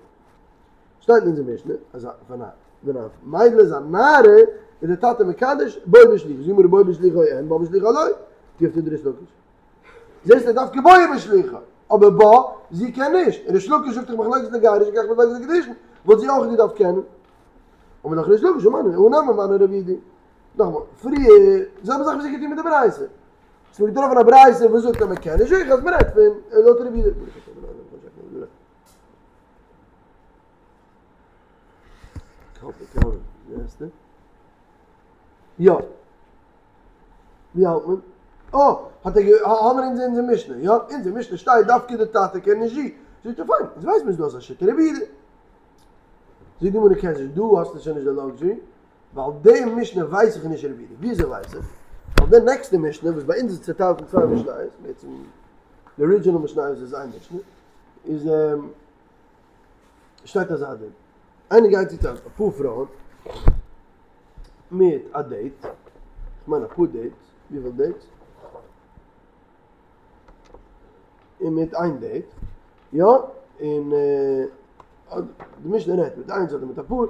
A: שטייט אין אונזער משנה אז ווען א ווען א מיידל איז א נערה איז די טאטע מקדש בו ובשלוחו. זאגט די גמרא בו ובשלוחו אין בה ובשלוחה לא. תיובתא דריש לקיש. זעסט ער דווקא בו ובשלוחו, אבער בה, זי קען נישט, און ריש לקיש זאגט דאך מחלוקת לגירושין כך מחלוקת לקידושין, וואלט זי אויך געדארפט קענען. אמר לך ריש לקיש, הא נמי מני רבי יהודה. נאכאמאל, פריער, די זעלבע זאך וואס איך געטון מיט די ברייתא. האסט מיר געטראפן א ברייתא וואס זאגט אז מען קען נישט, זאג איך אז מען רעדט פון לויט רבי יהודה. יא. ווי האלט מען? אה, האט ער גע, האמער אונז אונזער משנה, יא? אונזער משנה שטייט דווקא די טאטע קען נישט זי. זאגט ער פיין, אונז ווייסן מיר ס'איז דא אזא שיטה רבי יהודה. זאגט די גמרא קענסט נישט, דא האסטו שוין נישט די לאקזשערי, ווייל די משנה ווייס איך נישט רבי יהודה. וויאזוי ווייס איך? ווייל די נעקסטע משנה וואס ביי אונז איז צוטיילט אין צוויי משניות, בעצם די ארידזשינעל משניות איז איין משנה, איז שטייט אזא דין, איינער גייט צו צו אפאר פרויען מיט א דעיט, כ'מיין אפאר דעיטס, וויפיל דעיטס? און מיט איין דעיט, יא, און די משנה רעדט מיט איינס אדער מיט אפאר,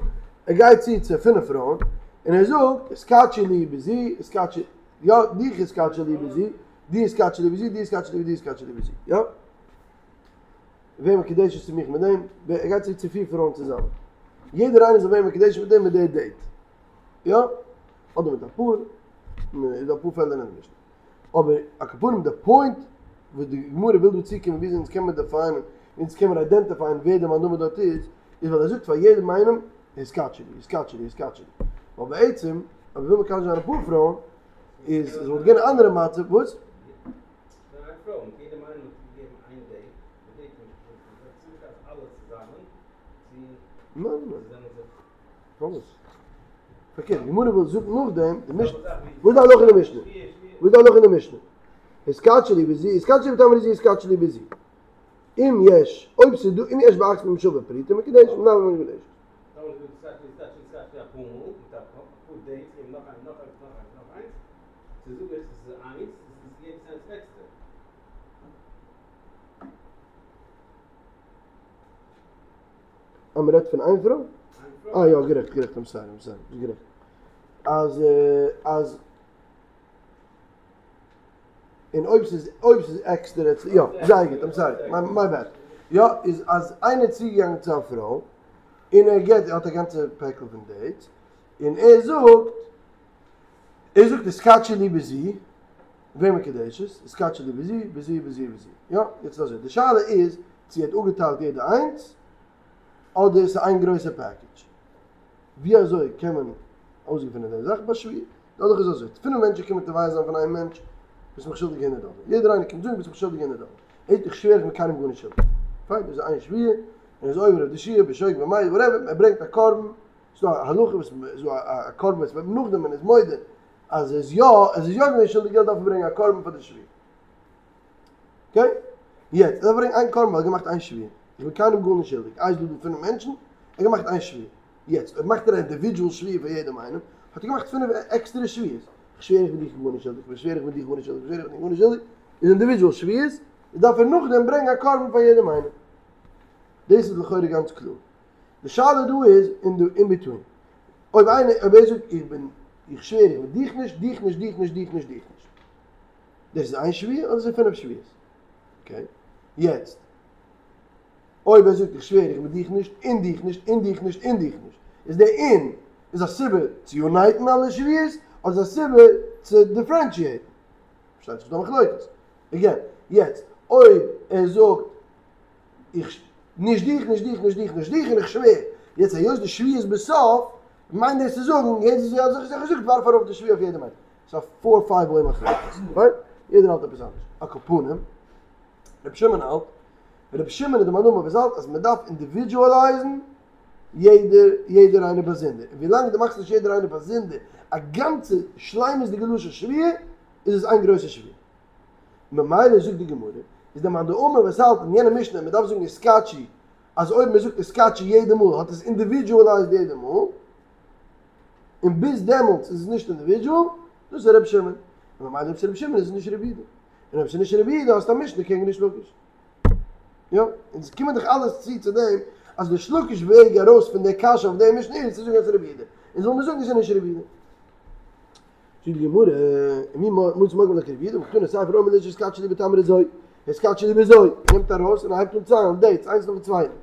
A: ער גייט צו צו פינף פרויען, און ער זאגט, התקדשי לי בזו, התקדשי, יא, דיך התקדשי לי בזו, די התקדשי לי בזו, די התקדשי לי בזו, די התקדשי לי בזו, יא? ווער מקודשת צו מיך מיט דעם, ער גייט צו צו פיר פרויען צוזאמען, יעדער איינער זאל ווערן מקודשת מיט דעם מיט די דעיט, יא? אדער מיט אפאר, איז דא אפאר פעלער אין די משנה. אבער על כל פנים די פוינט וואס די גמרא וויל דא צוקומען וויאזוי אונז קען מען דעפיינען, אונז קען מען איידענטיפייען ווער די מאן דאמר דארט איז, איז ווייל ער זאגט פאר יעדעם איינעם התקדשי לי, התקדשי לי, התקדשי לי. ווייל בעצם אויב מ'וויל מקדש זיין אפאר פרויען איז עס וואלט געווען א אנדערע מצב, וואס? ניין ניין. פארוואס? פארקערט, די גמרא וויל זאגן נאכדעם, די משנה, וואס איז די הלכה אין די משנה? וואס איז די הלכה אין די משנה? התקדשי לי בזו, התקדשי לי בתמרה זו, התקדשי לי בזו. אם יש, אויב ס'איז דא, אם יש באחת מהן שווה פרוטה, מקודשת, בלאו מקודשת. אז מ'רעדט פון איין פרוי? אה יא גערעכט גערעכט איים סארי איים סארי ביסט גערעכט אז אז און אויב ס'איז אויב ס'איז עקסטערע יא זייער גוט איים סארי מיי בעד יא איז אז איינער איז צוגעגאנגען צו א פרוי און ער געט ער האט א גאנצע פעקל פון דעיטס און ער זאגט ער זאגט התקדשי לי בזו ווער מקודשת התקדשי לי בזו בזו בזו בזו יא יעצט אזוי די שאלה איז צו ער האט אפגעטיילט יעדע איינס אדער עס איז איין גרויסע פעקעדזש. ווי אזוי קען מען אויסגעפינען די זאך? ביי שבועה. די הלכה איז אזוי, פינף מענטשן קומען תובע זיין פון איין מענטש, ביסט מיך שולדיג הונדערט דאלער. יעדער איינער קומט זאגן ביסט מיך שולדיג הונדערט דאלער. ער זאגט איך שווער איך בין קיינעם גארנישט שולדיג. פיין, דאס איז איין שבועה, און ער איז עובר אויף די שבועה, בשוגג במזיד, וואטעווער, ער ברענגט א קרבן, ס'איז דא א הלכה וואס איז דא א קרבן וואס נאכדעם מען איז מודה אז ער איז יא, ער איז יא געווען שולדיג געלט דארף ער ברענגען א קרבן פאר די שבועה. אקעי? יעצט, ער דארף ברענגען איין קרבן ווייל ער האט געמאכט איין שבועה. איך בין קיינעם גארנישט שולדיג. איי ס'דא דא פינף מענטשן? ער האט געמאכט איין שבועה. יעצט, אויב מאכט ער א אינדיווידזשועל שבועה פאר יעדעם איינעם, האט ער געמאכט פינף עקסטערע שבועות. איך שווער איך בין דיך גארנישט שולדיג, איך שווער איך בין דיך גארנישט שולדיג, איך שווער איך בין דיך גארנישט שולדיג, איז אינדיווידזשועל שבועות, איז דארף ער נאכדעם ברענגען א קרבן פאר יעדעם איינעם. דאס איז לכאורה גאנץ קלאר. די שאלה דא איז אין די אין ביטווין. אויב איינער, אויב ער זאגט איך בין, איך שווער איך בין דיך נישט, דיך נישט, דיך נישט, דיך נישט, דיך נישט. דאס איז איין שבועה אדער ס'איז פינף שבועות? אקעי, יעצט אויב ער זאגט איך שווער איך בין דיך נישט און דיך נישט און דיך נישט און דיך נישט, איז די און איז א סיבה צו יונייטן אלע שבועות אדער איז א סיבה צו דיפרענטשיעטן? פארשטייט זיך ס'דא מחלוקת. אגעין, יעצט אויב ער זאגט איך נישט דיך נישט דיך נישט דיך נישט דיך און איך שווער, יעצט היות די שבועה איז בסוף, מיינט דאס צו זאגן יעדעס וואס ער האט זיך געזאגט ווארף ארויף די שבועה אויף יעדעם איינעם. ס'איז א פאר פייוו וועי מחלוקת, פיין? יעדער האלט עפעס אנדערש. על כל פנים, רבי שמעון האלט, רבי שמעון איז די מאן דאמר וואס האלט אז מ'דארף אינדיווידזשועלייזן יעדער יעדער איינער באזונדער, און ווילאנג דו מאכסט נישט יעדער איינער באזונדער א גאנצע שלימות'דיגע לשון שבועה, איז עס איין גרויסע שבועה. ממילא זאגט די גמרא, איז די מאן דאמר וואס האלט אין יענע משנה מ'דארף זאגן התקדשי, אז אויב מ'זאגט התקדשי יעדע מאל האט עס אינדיווידזשועלייזד יעדע מאל, און ביז דעמאלטס איז עס נישט אינדיווידזשועל, דאס איז ר' שמעון, און ממילא אויב ס'איז ר' שמעון איז עס נישט ר' יהודה, און אויב ס'איז נישט ר' יהודה האסטו א משנה קעגן ריש לקיש. יא, און עס קומען דאך אלעס צו צו דעם אז ריש לקיש וועג ארויס פון די קשיא אויף די משנה איז צו זאגן אז ס'איז ר' יהודה, און זאל מען זאגן ס'איז נישט ר' יהודה. זאגט די גמרא, ומי מצית מוקמי לה כרבי יהודה, והא קתני סיפא האומר לאשה התקדשי לי בתמרה זו, התקדשי לי בזו, ער נעמט ארויס און ער הייבט אן ציילן דעיטס איינס נאכן צווייטן,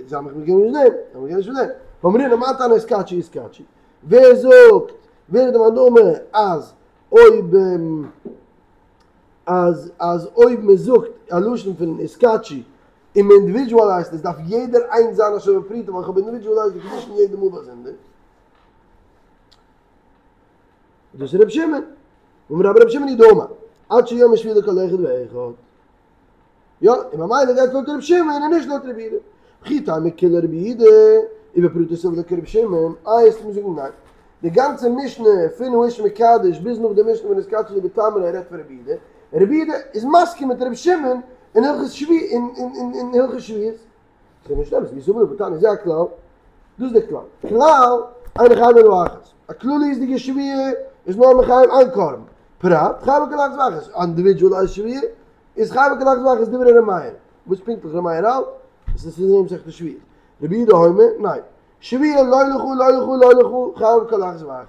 A: זיי האבן מיך געגעבן נישט דעם, זיי האבן מיך געגעבן נישט דעם, ואמרינן מאן תנא התקדשי התקדשי, ווער זאגט, ווער איז די מאן דאמר אז אויב אז אז אויב מען זאגט א לשון פון התקדשי און מען אינדיווידזשועלייזט עס דארף יעדער איינס זיין א שווה פרוטה ווייל איך האב אינדיווידזשועלייזד די קידושין יעדע מאל באזונדער. דאס איז רבי שמעון. ואמר רבה רבי שמעון היא דאמר. עד שיאמר שבועה לכל אחד ואחד. יא, און ממילא גייט לויט רבי שמעון און נישט לויט רבי יהודה. וכי תימא כולה רבי יהודה, ובפרטה סבר לה כרבי שמעון, איי וועסטו מיר זאגן ניין. די גאנצע משנה פון האיש מקדש ביז נאך די משנה פון התקדשי לי בתמרה רעדט פון רבי יהודה, און רבי יהודה איז מסכים מיט רבי שמעון אין הלכות אין הלכות שבועות. ס'איז נישט אמת, מי סבר לה והתניא זה הכלל, דאס איז דער כלל. כלל, אינו חייב אלא אחת. א כלליות'דיגע שבועה איז נאר מחייב איין קרבן. פרט, חייב על כל אחת ואחת. אינדיווידואלייזד שבועה איז חייב על כל אחת ואחת דברי ר' מאיר. וואס פונקטליך ר' מאיר האלט, דאס איז אין מסכת שבועות. רבי יהודה אומר, ניין. שבועה לא לך לא לך לא לך חייב על כל אחת ואחת.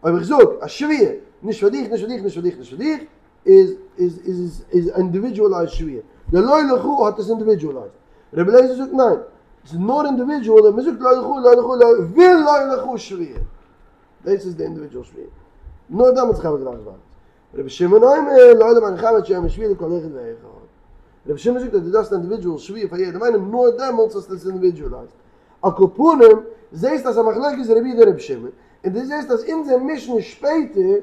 A: אויב איך זאג א שבועה, נישט פאר דיך, נישט פאר דיך, נישט פאר דיך, נישט פאר דיך, איז איז איז איז אינדיווידואלייזד שבועה. די לא לך האט עס אינדיווידואלייזד. רבי אליעזר זאגט ניין. עס איז נאר אינדיווידואל אויב מען זאגט לא לך לא לך לא ולא לך שבועה. דאס איז די אינדיווידואל שבועה. נאר דעמאלטס חייב על כל אחת ואחת. רבי שמעון אומר לעולם אינו חייב עד שיאמר שבועה לכל אחד ואחד. רבי שמעון זאגט אז דו דארפסט אינדיווידואל שבועה פאר יעדעם איינעם נאר דעמאלטס האסטו עס אינדיווידואלייזד. על כל פנים, זעהסט אז א מחלוקת רבי יהודה רבי שמעון, און דו זעהסט אז אונזער משנה שפעטער,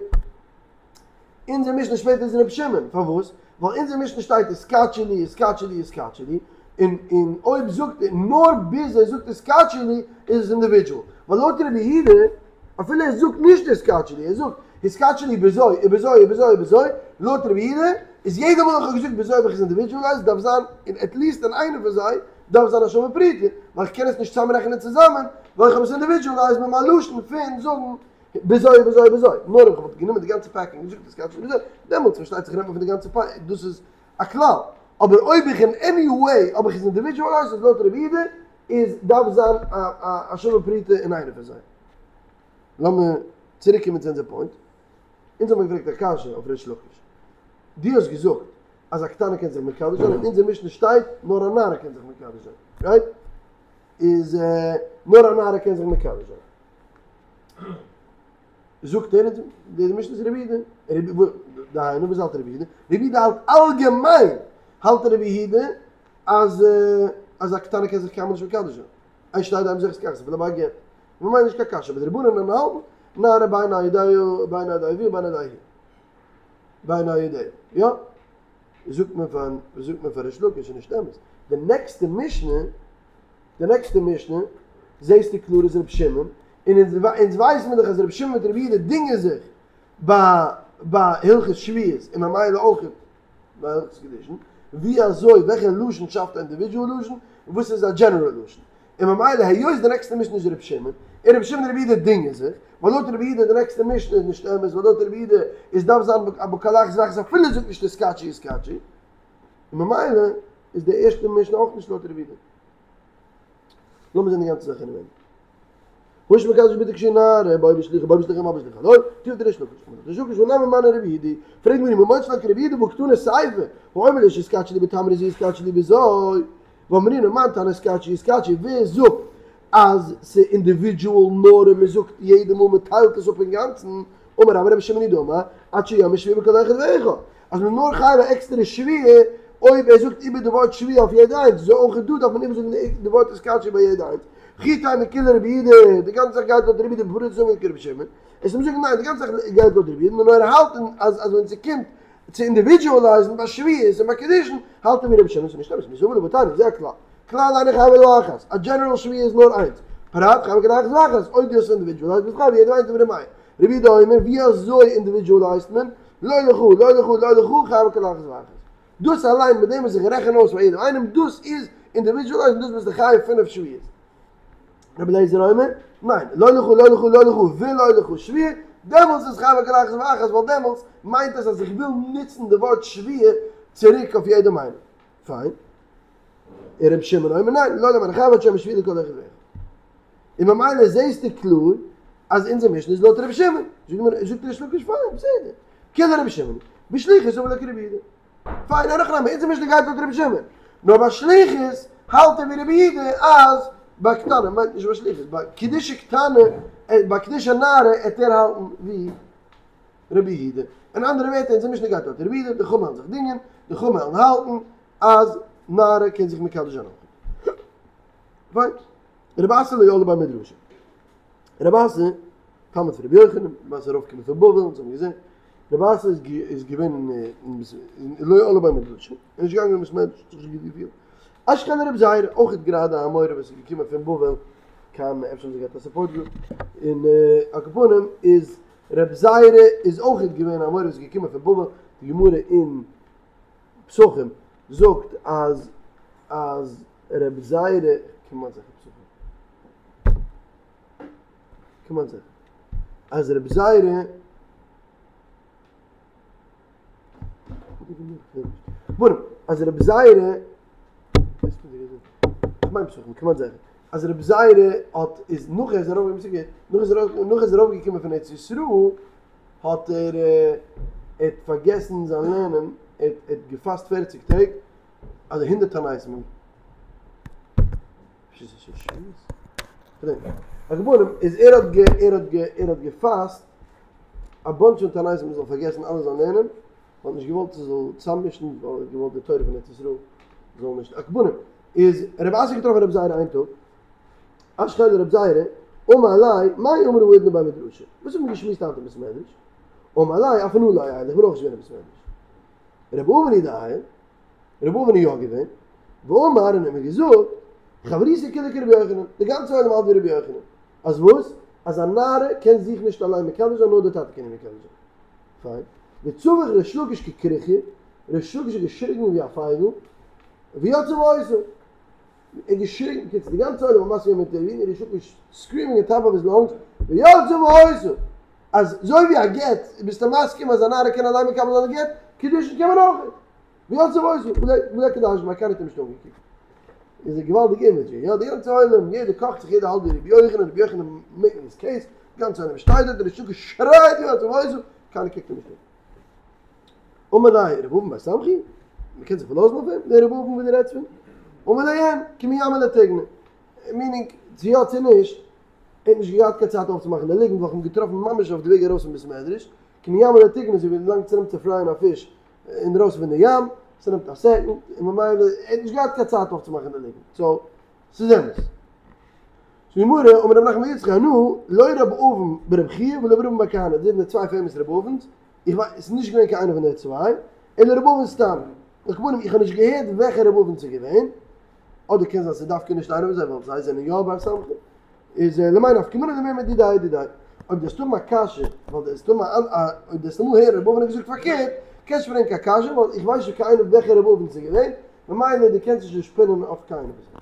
A: אונזער משנה שפעטער איז רבי שמעון, פארוואס? ווייל אונזער משנה שטייט התקדשי לי, התקדשי לי, התקדשי לי, און און אויב זאגט ער נאר ביז ער זאגט התקדשי לי איז עס אינדיווידואל, ווייל לויט רבי יהודה אפילו ער זאגט נישט התקדשי לי, ער זאגט התקדשי לי בזו ובזו ובזו ובזו, לויט רבי יהודה איז יעדע מאל איך האב געזאגט בזו האב איך עס אינדיווידואלייזד, דארף זיין אין עטליעסט אין איינע פון זיי דארף זיין א שווה פרוטה, ווייל איך קען עס נישט צוזאמרעכענען צוזאמען, ווייל איך האב עס אינדיווידואלייזד מיט מיין לשון פון זאגן בזו ובזו ובזו, נאר אויב איך וואלט גענומען די גאנצע פעקינג און געזאגט התקדשי לי בזו, דעמאלטס פארשטייט זיך רעדט מען פון די גאנצע פאקינג, דאס איז א כלל, אבער אויב איך אין עני וועי האב איך עס אינדיווידואלייזד איז לויט רבי יהודה איז דארף זיין א שווה פרוטה אין איינע פון זיי. לאמיר צוריק קומען צו אונזער פוינט. אונז האבן געפרעגט א קשיא אויף ריש לקיש. דו האסט געזאגט אז א קטנה קען זיך מקדש זיין, אין אונזער משנה שטייט נאר א נערה קען זיך מקדש זיין. רייט? איז נאר א נערה קען זיך מקדש זיין. זאגט ער, די משנה איז רבי יהודה, דהיינו וואס האלט רבי יהודה? רבי יהודה האלט אלגעמיין האלט רבי יהודה אז אז א קטנה קען זיך קיינמאל נישט מקדש זיין, איי שטייט דא מסכת כרתים אפילו ביי א גט, ממילא נישט קיין קשיא, אבער די רבנן האלטן נערה בין על ידי בין על ידי אביה בין על ידי בין על ידי, יא? זאגט מען פאר זאגט מען פאר ריש לקיש איז נישט אמת, די נעקסטע משנה די נעקסטע משנה זעהסטו קלאר איז רבי שמעון, און אונז ווייסן מיר דאך אז רבי שמעון מיט רבי יהודה דינגען זיך ביי ביי הלכות שבועות און ממילא אויך ביי הלכות קידושין, ווי אזוי וועלכע לשון שאפט א אינדיווידואל לשון און וואס איז א דזשענעראל לשון, און ממילא היות די נעקסטע משנה איז רבי שמעון, און רבי שמעון און רבי יהודה דינגען זיך, ווייל לויט רבי יהודה די נעקסטע משנה איז נישט אמת, ווייל לויט רבי יהודה איז דארף זיין בכל אחת ואחת אפילו ער זאגט נישט התקדשי התקדשי, און ממילא איז די ערשטע משנה אויך נישט לויט רבי יהודה. לאמיר זען די גאנצע זאך אינעווייניג. האיש מקדש בתו כשהיא נערה, בו בשלוחה, בו בשלוחה אמה בשלוחה לא, מתיבתא דריש לקיש, אמר ריש לקיש הא נמי מני רבי יהודה, פרעגט די גמרא ומוציא לה כרבי יהודה והא קתני סיפא, האומר לאשה התקדשי לי בתמרה זו התקדשי לי בזו, ואמרינן מאן תנא התקדשי התקדשי, ווער זאגט אז ס'אינדיווידזשועל נאר אויב מ'זאגט יעדע מאל מ'טיילט עס אפ אינגאנצן, אמר רבה רבי שמעון היא דאמר, עד שיאמר שבועה בכל אחד ואחד, אז מ'איז נאר חייב א עקסטערע שבועה אויב ער זאגט איבער די ווארט שבועה אויף יעדע איינס, אזוי אויך דא דארף מען איבערזאגן די ווארט התקדשי ביי יעדע איינס. וכי תימא כולה רבי יהודה, די גאנצע זאך גייט לויט רבי יהודה ובפרטה סבר לה כרבי שמעון, וועסט זאגן ניין די גאנצע זאך גייט לויט רבי יהודה נאר ער האלט אז אז ווען ס'קומט צו אינדיווידזשועלייזן ביי שבועות און ביי קידושין האלט ער ווי רבי שמעון, ס'איז נישט אמת, מי סבר לה והתניא, זה הכלל, כלל אינו חייב אלא אחת, א דזשענעראל שבועה איז נאר איינס, פרט חייב על כל אחת ואחת, אויב דו האסט אינדיווידזשועלייזד ביסט חייב יעדע איינס דברי ר' מאיר. רבי יהודה אומר ווי אזוי אינדיווידזשועלייזט מען? לא לך לא לך לא לך חייב על כל אחת ואחת. דאס אליין מיט דעם וואס איך רעכן אויס פאר יעדעם איינעם דאס איז אינדיווידזשועלייזד און דאס ביסטו חייב פינף שבועות. רבי אליעזר אומר, ניין, לא לך לא לך לא לך ולא לך שבועה, דעמאלטס איז חייב על כל אחת ואחת ווייל דעמאלטס מיינט עס אז איך וויל נוצן די ווארט שבועה צוריק אויף יעדעם איינעם. פיין. און רבי שמעון אומר ניין, לעולם אינו חייב עד שיאמר שבועה לכל אחד ואחד. און ממילא זעהסטו קלאר אז אונזער משנה איז לויט רבי שמעון. זאגט ריש לקיש פיין, בסדר. כולה רבי שמעון. בשליחות סבר לה כרבי יהודה. פיין, אין הכי נמי, אונזער משנה גייט לויט רבי שמעון. נאר ביי שליחות האלט ער ווי רבי יהודה אז ביי קטנה מיינט נישט ביי שליחות, ביי קידושי קטנה, ביי קידושי נערה עט ער האלטן ווי רבי יהודה. אין אנדערע ווערטער אונזער משנה גייט לויט רבי יהודה, די חכמים וועלן זיך דינגען, די חכמים וועלן האלטן אז נערה קען זיך מקדש זיין אויך. פיין. רבי אסי לא עלי בי מדרשא. רבי אסי, תלמיד פון רבי יוחנן, רבי אסי ארויפגעקומען פון בבל, אונז האבן געזען. רבי אסי איז געווען אין לא עייל לבי מדרשא, ער איז נישט געגאנגען אין בית מדרש, האט זיך נישט גוט געפילט. אשכחיה לרבי זירא, אויך גראדע א אמורא וואס איז געקומען פון בבל קיין, אפשר האבן זיי געהאט א סופארט גרופ, און על כל פנים איז רבי זירא איז אויך געווען א אמורא וואס איז געקומען פון בבל, די גמרא אין פסחים זאגט אז אז רבי זירא, כמעט זיכער פסחים, כמעט זיכער, אז רבי זירא, ווארום אז רבי זירא, כ'מיין פסחים, כמעט זיכער, אז רבי זירא האט איז נאך ער איז ארויף נאך ער איז ארויף געקומען פון ארץ ישראל האט ער האט פארגעסן זיין לערנען, ער האט געפאסט פערציג טעג, אדער הונדערט תעניתים. על כל פנים איז ער האט גע ער האט גע ער האט געפאסט א באנטש פון תעניתים מען זאל פארגעסן אלע זיין לערנען, מען האט נישט געוואלט ס'זאל צאממישן ווייל ער האט געוואלט די תורה פון ארץ ישראל זאל נישט על כל פנים איז רבי אסי געטראפן רבי זירא איין טאג אשכחיה לרבי זירא אמר ליה מאי אמרי האידנא בי מדרשא וואס האט מען געשמועסט היינט אין בית מדרש אמר ליה אף אנא לא עיילא איך בין אויך נישט געווען אין בית מדרש רבי אבין הוא דעייל רבי אבין איז יא געווען, ואמר און האט מיר געזאגט, חברותא כולה כרבי יוחנן, די גאנצע עולם האלט ווי רבי יוחנן, אז וואס? אז א נערה קען זיך נישט אליין מקדש זיין נאר די טאטע קען איר מקדש זיין. פיין. וצווח ריש לקיש ככרוכיא, ריש לקיש האט געשריגן ווי א פייגל, ויצאה והיתה. ער האט געשריגן, בקיצור די גאנצע עולם האט מסכים געווען מיט אים, און ריש לקיש סקרימינג עט טאפ אוו היז לאנגס, ויצאה והיתה. אז אזוי ווי א גט ביסטו מסכים אז א נערה קען אליין מקבל זיין א גט, קידושין קען מען אויך. ויצאה והיתה, בלא קא דשמע, קיינער האט אים נישט אנגעקוקט. איז א געוואלדיג אימעדזשרי, יא, די גאנצע עולם, יעדער קאכט זיך, יעדער האלט ווי רבי יוחנן, רבי יוחנן מעיקינג היז קעיס, די גאנצע עולם שטייט דארט, און ריש לקיש שרייט ויצאה והיתה, קיינער קוקט אים נישט אן. אמר ליה רבי אבין בר סמכי, מען קען זיך פארלאזן אויף אים, דער רבי אבין וואס דו רעדסט פון? אמר ליה אין, כי מימא לטיגנא, מינינג, צו יא צו נישט, ער האט נישט געהאט קיין צייט אויפצומאכן די ליגנט ווייל כ'האב אים געטראפן ממש אויף די וועג ארויס פון בית מדרש, כי מימא לטיגנא אזוי ווי לאנג ס'נעמט צו פרייען א פיש אינדרויסן פון די ים, ס'נעמט א סעקאנד, און ממילא ער האט נישט געהאט קיין צייט אויפצומאכן די ליגנט, סאו ס'איז אמת. זאגט די גמרא, אמר רב נחמן בר יצחק אנא, לא רב אבין ברב חייא ולא רב אבין בר כהנא, דאס זענען די צוויי פעימאס רב אבין'ס, איך ווייס, ס'איז נישט געווען קיין איינער פון די צוויי, אלא רב אבין סתם, על כל פנים איך האב נישט געהערט וועלכע רב אבין ס'איז געווען, אדער קען זיין ס'איז דווקא נישט איינער פון זיי ווייל זיי זענען יא בר סמכא, איז למאי נפקא מינה למימר דידיה אדידיה. אויב דו וועסט האבן א קשיא, ווייל דו וועסט האבן א אויב דו וועסט אמאל הערן רב אבין האט געזאגט פארקערט, קענסט נישט פרעגן קיין קשיא ווייל איך ווייס נישט קיין איינער וועלכע רב אבין ס'איז געווען, ממילא דו קענסט נישט שפינען אויף קיינעם פון זיי.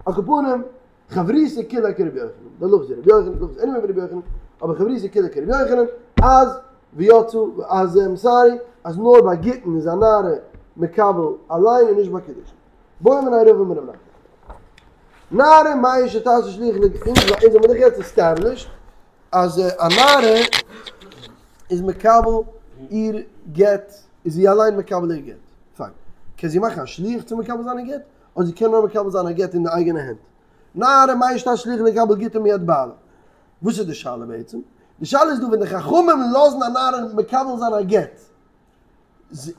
A: על כל פנים, חברותא כולה כרבי יוחנן, די הלכה איז ווי רבי יוחנן, די הלכה איז עניוועי ווי רבי יוחנן, אבער חברותא כולה כרבי יוחנן, אז ויצאה, אז איים סארי, אז נאר ביי גיטין איז א נערה מקבל אליין און נישט ביי קידושין. בעא מיניה רבא מרב נחמן. נערה מהו שתעשה שליח לג אונז אונז האבן דאך יעצט עסטעבלישט אז א נערה איז מקבל איר גט איז זי אליין מקבל איר גט. פיין. קען זי מאכן א שליח צו מקבל זיין איר גט? אדער זי קען נאר מקבל זיין א גט אין די אייגענע הענט? נערה מהו שתעשה שליח לקבל גיטה מיד בעלה. וואס איז די שאלה בעצם? די שאלה איז דא ווען די חכמים לאזן א נערה מקבל זיין א גט,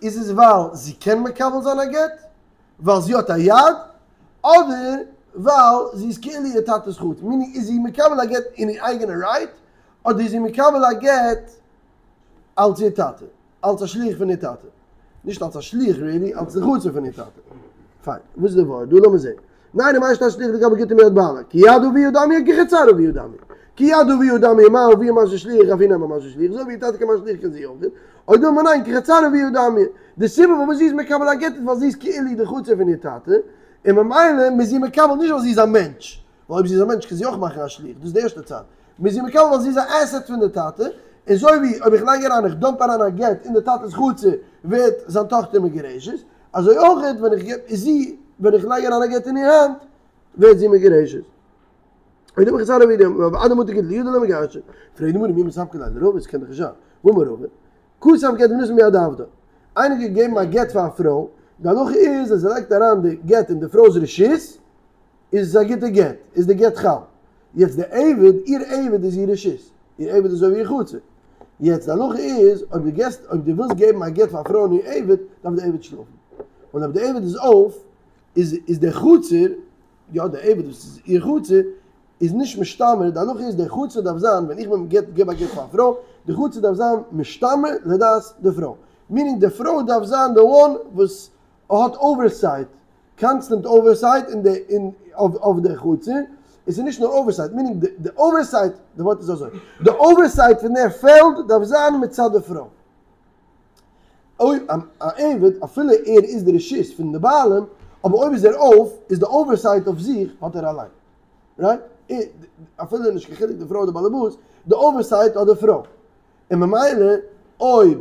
A: איז עס ווייל זי קען מקבל זיין א גט, ווייל זי האט א יד, אדער ווייל זי איז כאילו איר טאטע'ס חצר, מינינג איז זי מקבל א גט אין איר אייגענע רייט, אדער איז זי מקבל א גט אלס איר טאטע, אלס א שליח פון איר טאטע, נישט אלס א שליח ריעלי, אלס די חצר פון איר טאטע. פיין, וואס איז די ווארט דא? לאמיר זען. נערה מהו שתעשה שליח לקבל גיטה מיד בעלה, כיד אביה דמיא כחצר אביה דמיא. כיד אביה דמיא מה אביה משהי שליח אף היא נמי משהיא שליח, אזוי ווי איר טאטע קען מאכן שליח קען זי אויך, או דילמא ניין כחצר אביה דמיא. די סיבה פארוואס זי איז מקבל א גט איז ווייל זי איז כאילו די חצר פון איר טאטע, און ממילא מ'איז זי מקבל נישט ווייל זי איז א מענטש, ווייל אויב זי איז א מענטש קען זי אויך מאכן א שליח, דאס איז די ערשטע צד. מ'איז זי מקבל ווייל זי איז א עסעט פון די טאטע, און אזוי ווי אויב איך לייג אריין איך דאמפ אריין א גט אין די טאטע'ס חצר ווערט זיין טאכטער מגורשת, אזוי אויך ווען איך געב איז זי ווען איך לייג אריין א גט אין איר האנט ווערט זי מגורשת. או דילמא כחצר אביה דמיא ועד דמטא גיטא לידה לא מגרשא, פרעגט די גמרא מי מספקא ליה לרבא, עס קען דאך נישט זיין, והאמר רבא, כתב גט ונתן ביד עבדה, איינער האט געגעבן א גט פאר א פרוי, די הלכה איז אז ער לייגט אריין די גט אין די פרוי'ס רשות, איז עס א גוטע גט, איז די גט חל. יעצט די עבד, איר עבד איז איר רשות, איר עבד איז אזוי ווי איר חצר. יעצט די הלכה איז, אויב דו געסט, אויב דו ווילסט געבן א גט פאר א פרוי און איר עבד, דארף די עבד שלאפן. און אויב די עבד איז אויף, איז איז דער חצר, יא די עבד וואס איז איר חצר. איז נישט משתמר, די הלכה איז די חצר דארף זיין, ווען איך בין געט געב א גט פאר א פרוי, די חצר דארף זיין משתמר לדעת די פרוי, מיענינג די פרוי דארף זיין די וואן וואס האט אווערסייט, קאנסטענט אווערסייט אין די אין אויף די חצר, עס איז נישט נאר אווערסייט, מיענינג די אווערסייט, די ווארט איז אזוי, די אווערסייט פון די פעלד דארף זיין מצד די פרוי. אויב א עבד אפילו ער איז די רשות פון די בעלים, אבער אויב איז ער אויף, איז די אווערסייט אויף זיך האט ער אליין. רייט? אפילו נישט קיין חילוק די פרוי אדער באלעבאס, די אווערסייט האט די פרוי. און ממילא אויב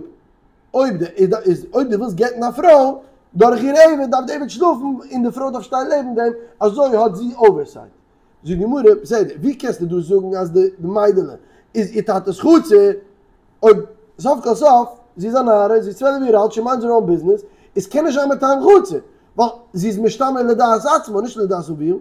A: אויב די איז אויב דו ווילסט גט'ן א פרוי דורך איר עבד דארף די עבד שלאפן און די פרוי דארף שטיין לעבן דעם, אזוי האט זי אווערסייט. זאגט די גמרא, בסדר, ווי קענסטו דא זאגן אז די מיידעלע איז איר טאטע'ס חצר, אויב סוף כל סוף זי איז א נערה, זי איז 12 יאר אלט, שי מיינדס הער אוין ביזנעס, איז קען נישט זיין מטעם חצר, ווייל זי איז משתמר לדעת עצמה, נישט לדעת אביה.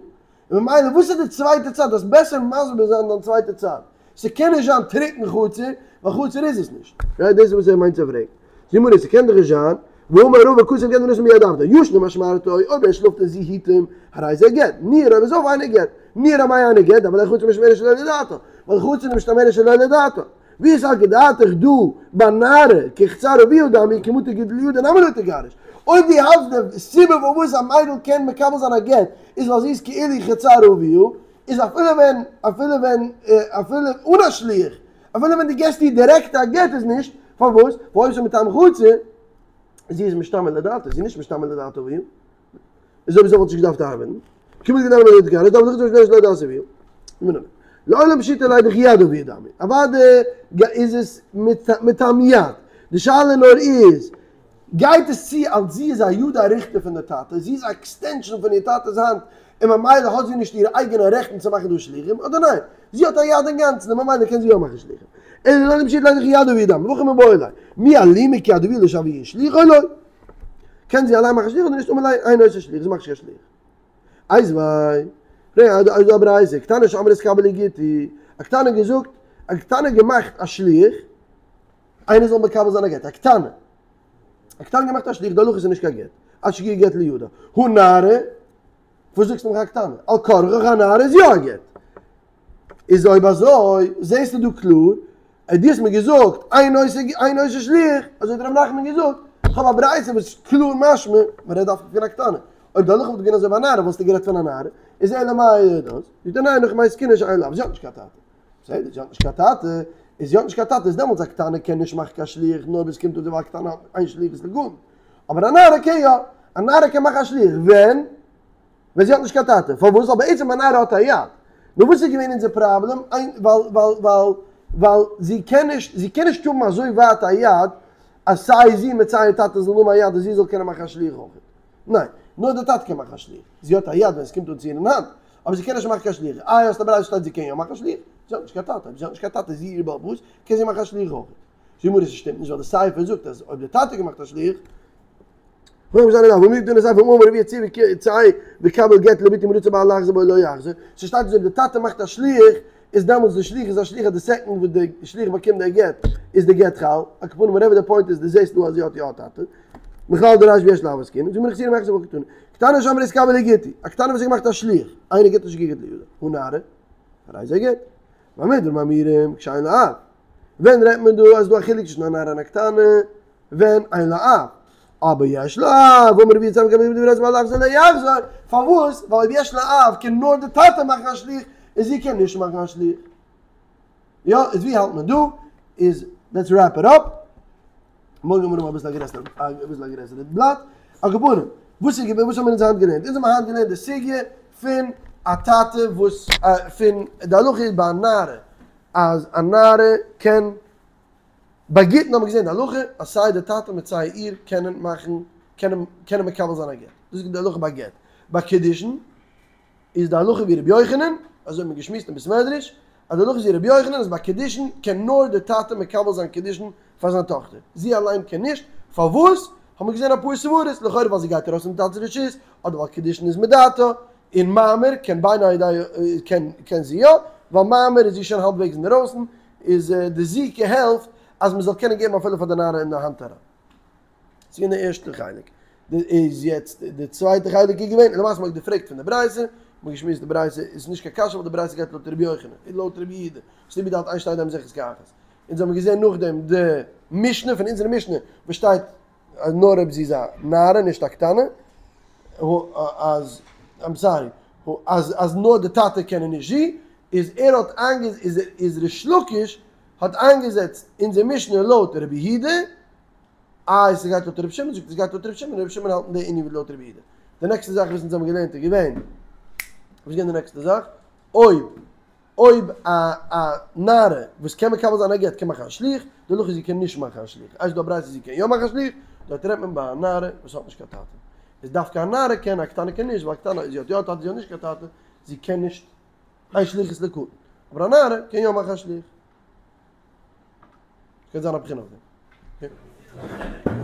A: און ממילא וואס איז די צווייטע צד? דארפסט בעסער מסביר זיין דיין צווייטע צד. ס'קען נישט זיין טרוקן חצר, ווייל חצר איז עס נישט. רייט? דאס איז וואס ער מיינט צו פרעגן. זאגט די גמרא, ס'קען דאך נישט זיין, והאמר רבא כתב גט ונתן ביד עבדו, ישן ומשמרתו, אויב ער שלאפט און זי היט אים, הרי זה גט, ניעור אויב איז אויף אינו גט, ניעור אמאי אינו גט, דהוה ליה חצר משתמרת שלא לדעתה, ווייל חצר איז משתמרת שלא לדעתה. ואי סלקא דעתך דא בנערה כחצר אביה דמיא כי מטא גיטא לידה נמי לא תגרש. אויב דו האלטסט די סיבה פארוואס א מיידל קען מקבל זיין א גט איז ווייל זי איז כאילו חצר אביה, איז אפילו ווען אפילו ווען אפילו אן א שליח, אפילו ווען דו געסט איר דירעקט א גט איז נישט, פארוואס? ווייל אויב ס'איז מטעם חצר, זי איז משתמר לדעתה, זי איז נישט משתמר לדעת אביה. איז אויב אזוי וואלט זי נישט געדארפט ארבעטן. כי מטא גיטא נמי לא תגרש, דהוה ליה חצר משתמרת שלא לדעת אביה. לעולם פשיטא ליה דכיד אביה דמיא. אוודאי איז עס מטעם יד. די שאלה נאר איז, גייט עס צו אלס זי איז א ידא אריכתא פון די טאטע, זי איז א עקסטענשאן פון איר טאטע'ס האנט, און ממילא האט זי נישט אירע אייגענע רעכטן צו מאכן דא שליחים, אדער ניין? זי האט א יד אינגאנצן און ממילא קען זי יא מאכן שליחים. אלא לעולם פשיטא ליה דכיד אביה דמיא. והכי מיבעי ליה. מי אלימא כיד אביה לא שוויא שלוחה או לא? קען זי אליין מאכן שליח אדער נישט? אמר ליה אינה עושה שליח, זי מאכט נישט קיין שליח. איתיביה, פרעג איז דא א ברייתא, קטנה שאמרה התקבל לי גיטי, א קטנה געזאגט, א קטנה געמאכט א שליח, איינער זאל מקבל זיין א גט, א קטנה, א קטנה געמאכט א שליח, די הלכה איז נישט קיין גט, עד שיגיע גט לידה, הא נערה, וואס זאגסטו מיך א קטנה? על כרחך א נערה איז יא א גט. איז אויב אזוי זעסטו דא קלאר אז דו האסט מיר געזאגט אינה עושה אינה עושה שליח, אזוי האט ר' נחמן געזאגט, איך האב א ברייתא וואס איז קלאר משמע, מען רעדט דווקא פון א קטנה, אויב די הלכה וואלט געווען אזוי ביי א נערה וואלסטו גערעדט פון א נערה, איז אלא מאי דאס, זאגט ער ניין הכא במאי עסקינן שאין לה אב, זי האט נישט קיין טאטע, בסדר זי האט נישט קיין טאטע, איז זי האט נישט קיין טאטע איז דעמאלטס א קטנה קען נישט מאכן קיין שליח נאר ביז קומט אויס ווייל א קטנה האט אין שליחות לגדול, אבער א נערה קען יא, א נערה קען מאכן א שליח, ווען? ווען זי האט נישט קיין טאטע, פארוואס? ווייל בעצם א נערה האט א יד. נו וואס איז געווען אונזער פראבלעם? ווייל ווייל ווייל ווייל זי קען נישט זי קען נישט האבן אזוי ווייט א יד אז סיי זי מיט סיי איר טאטע זאלן האבן א יד אז זי זאל קענען מאכן א שליח אויך. ניין, נאר די טאטע קען מאכן א שליח. זי האט א יד ווען עס קומט אן צו איר אין האנט, אבער זי קען נישט מאכן קיין שליח. איי האסט א ברייתא שטייט זי קען יא מאכן א שליח? זי האט נישט קיין טאטע. אויב זי האט נישט קיין טאטע איז זי איר בעל הבית, קען זי מאכן א שליח אויך. זאגט די גמרא ס'שטימט נישט ווייל די סיפא זאגט אז אויב די טאטע האט געמאכט א שליח, צא וקבל גט לבתי אם רצה בעלה לחזור בו לא יחזור, ס'שטייט אז אויב די טאטע מאכט א שליח איז דעמאלטס די שליח איז א שליח אז די סעקאנד וואס די שליח באקומט די גט איז די גט חל, על כל פנים וואטעווער די פוינט איז די זעסט דא אז זי האט יא א טאטע, מכלל דרישא ביש לה אב עסקינן, זאגט די גמרא חסורי מחסרא והא קתני, קטנה שאמרה התקבל לי גיטי, א קטנה וואס האט געמאכט א שליח, אינו גט עד שיגיע גט לידה, הא נערה, הרי זה גט, במה דברים אמורים כשאין לה אב, ווען רעדט מען דא אז ס'דא א חילוק צווישן א נערה און א קטנה? ווען אין לה אב, אבער יש לה אב, אמר רבי צא וקבל גיטי אם רצה בעלה לחזור לא יחזור, פארוואס? ווייל אויב יש לה אב קען נאר די טאטע מאכן א שליח, און זי קען נישט מאכן א שליח. יא, איז ווי האלט מען דא? איז לעטס רעפ איט אפ. מארגן וועלן מיר האבן אביסל א גרעסערע אביסל א גרעסערע בלאט. על כל פנים, וואס איז געווען וואס האבן מיר אונז היינט געלערנט? אונז האבן היינט געלערנט די סוגיא פון א טאטע וואס פון די הלכה איז ביי א נערה אז א נערה קען ביי גיטין האט מען געזען די הלכה אז סיי די טאטע מיט סיי איר קענען מאכן קענען קענען מקבל זיין א גט, דאס איז די הלכה ביי גט, ביי קידושין איז די הלכה ווי רבי יוחנן, אזוי האט מען געשמועסט אין בית מדרש, אז די הלכה איז ווי רבי יוחנן אז ביי קידושין קען נאר די טאטע מקבל זיין קידושין פאר זיין טאכטער, זי אליין קען נישט, פארוואס? האט מען געזען אפאר סברות, לכאורה ווייל זי גייט ארויס פון די טאטע'ס רשות, אדער ווייל קידושין איז מדעתה, און מאמר קען ביינאר קען קען זי יא, ווייל מאמר איז זי שוין האלבוועגס אינדערויסן, איז די זיקה העלפט אז מען זאל קענען געבן אפילו פאר די נערה אין די האנט אריין. ס'איז געווען די ערשטע חלק. איז יעצט די צווייטע חלק איז געווען, למעשה מ'האט געפרעגט פון די ברייתא. מ'האט געשמועסט די ברייתא איז נישט קיין קשיא ווייל די ברייתא גייט לויט רבי יוחנן און לויט רבי יהודה וואס ליבא דהאלט אין שתי ידיים זכות כאחת. אונז האבן געזען נאכדעם די משנה פון אונזערע משנה וואס שטייט אז נאר אויב זי איז א נערה נישט א קטנה אז איים סארי אז אז נאר די טאטע קען און נישט זי איז ער האט איינגע איז איז ריש לקיש האט איינגעזעצט אונזער משנה לויט רבי יהודה איי ס'גייט לויט רבי שמעון זאגט ער ס'גייט לויט רבי שמעון רבי שמעון האלט אין די ענין ווי לויט רבי יהודה די נעקסטע זאך וואס אונז האבן געלערנט איז געווען וואס איז געווען די נעקסטע זאך אויב אויב א א נערה וואס קען מקבל זיין א גט קען מאכן א שליח, די הלכה איז זי קען נישט מאכן א שליח, איי ס'דא א ברייתא זי קען יא מאכן א שליח, דארט רעדט מען ביי א נערה וואס האט נישט קיין טאטע, איז דווקא א נערה קען א קטנה קען נישט, ווייל א קטנה זי האט יא א טאטע זי האט נישט קיין טאטע, זי קען נישט אין שליחות לקטן, אבער א נערה קען יא מאכן א שליח. קען זיין א בחינה אויף דעם.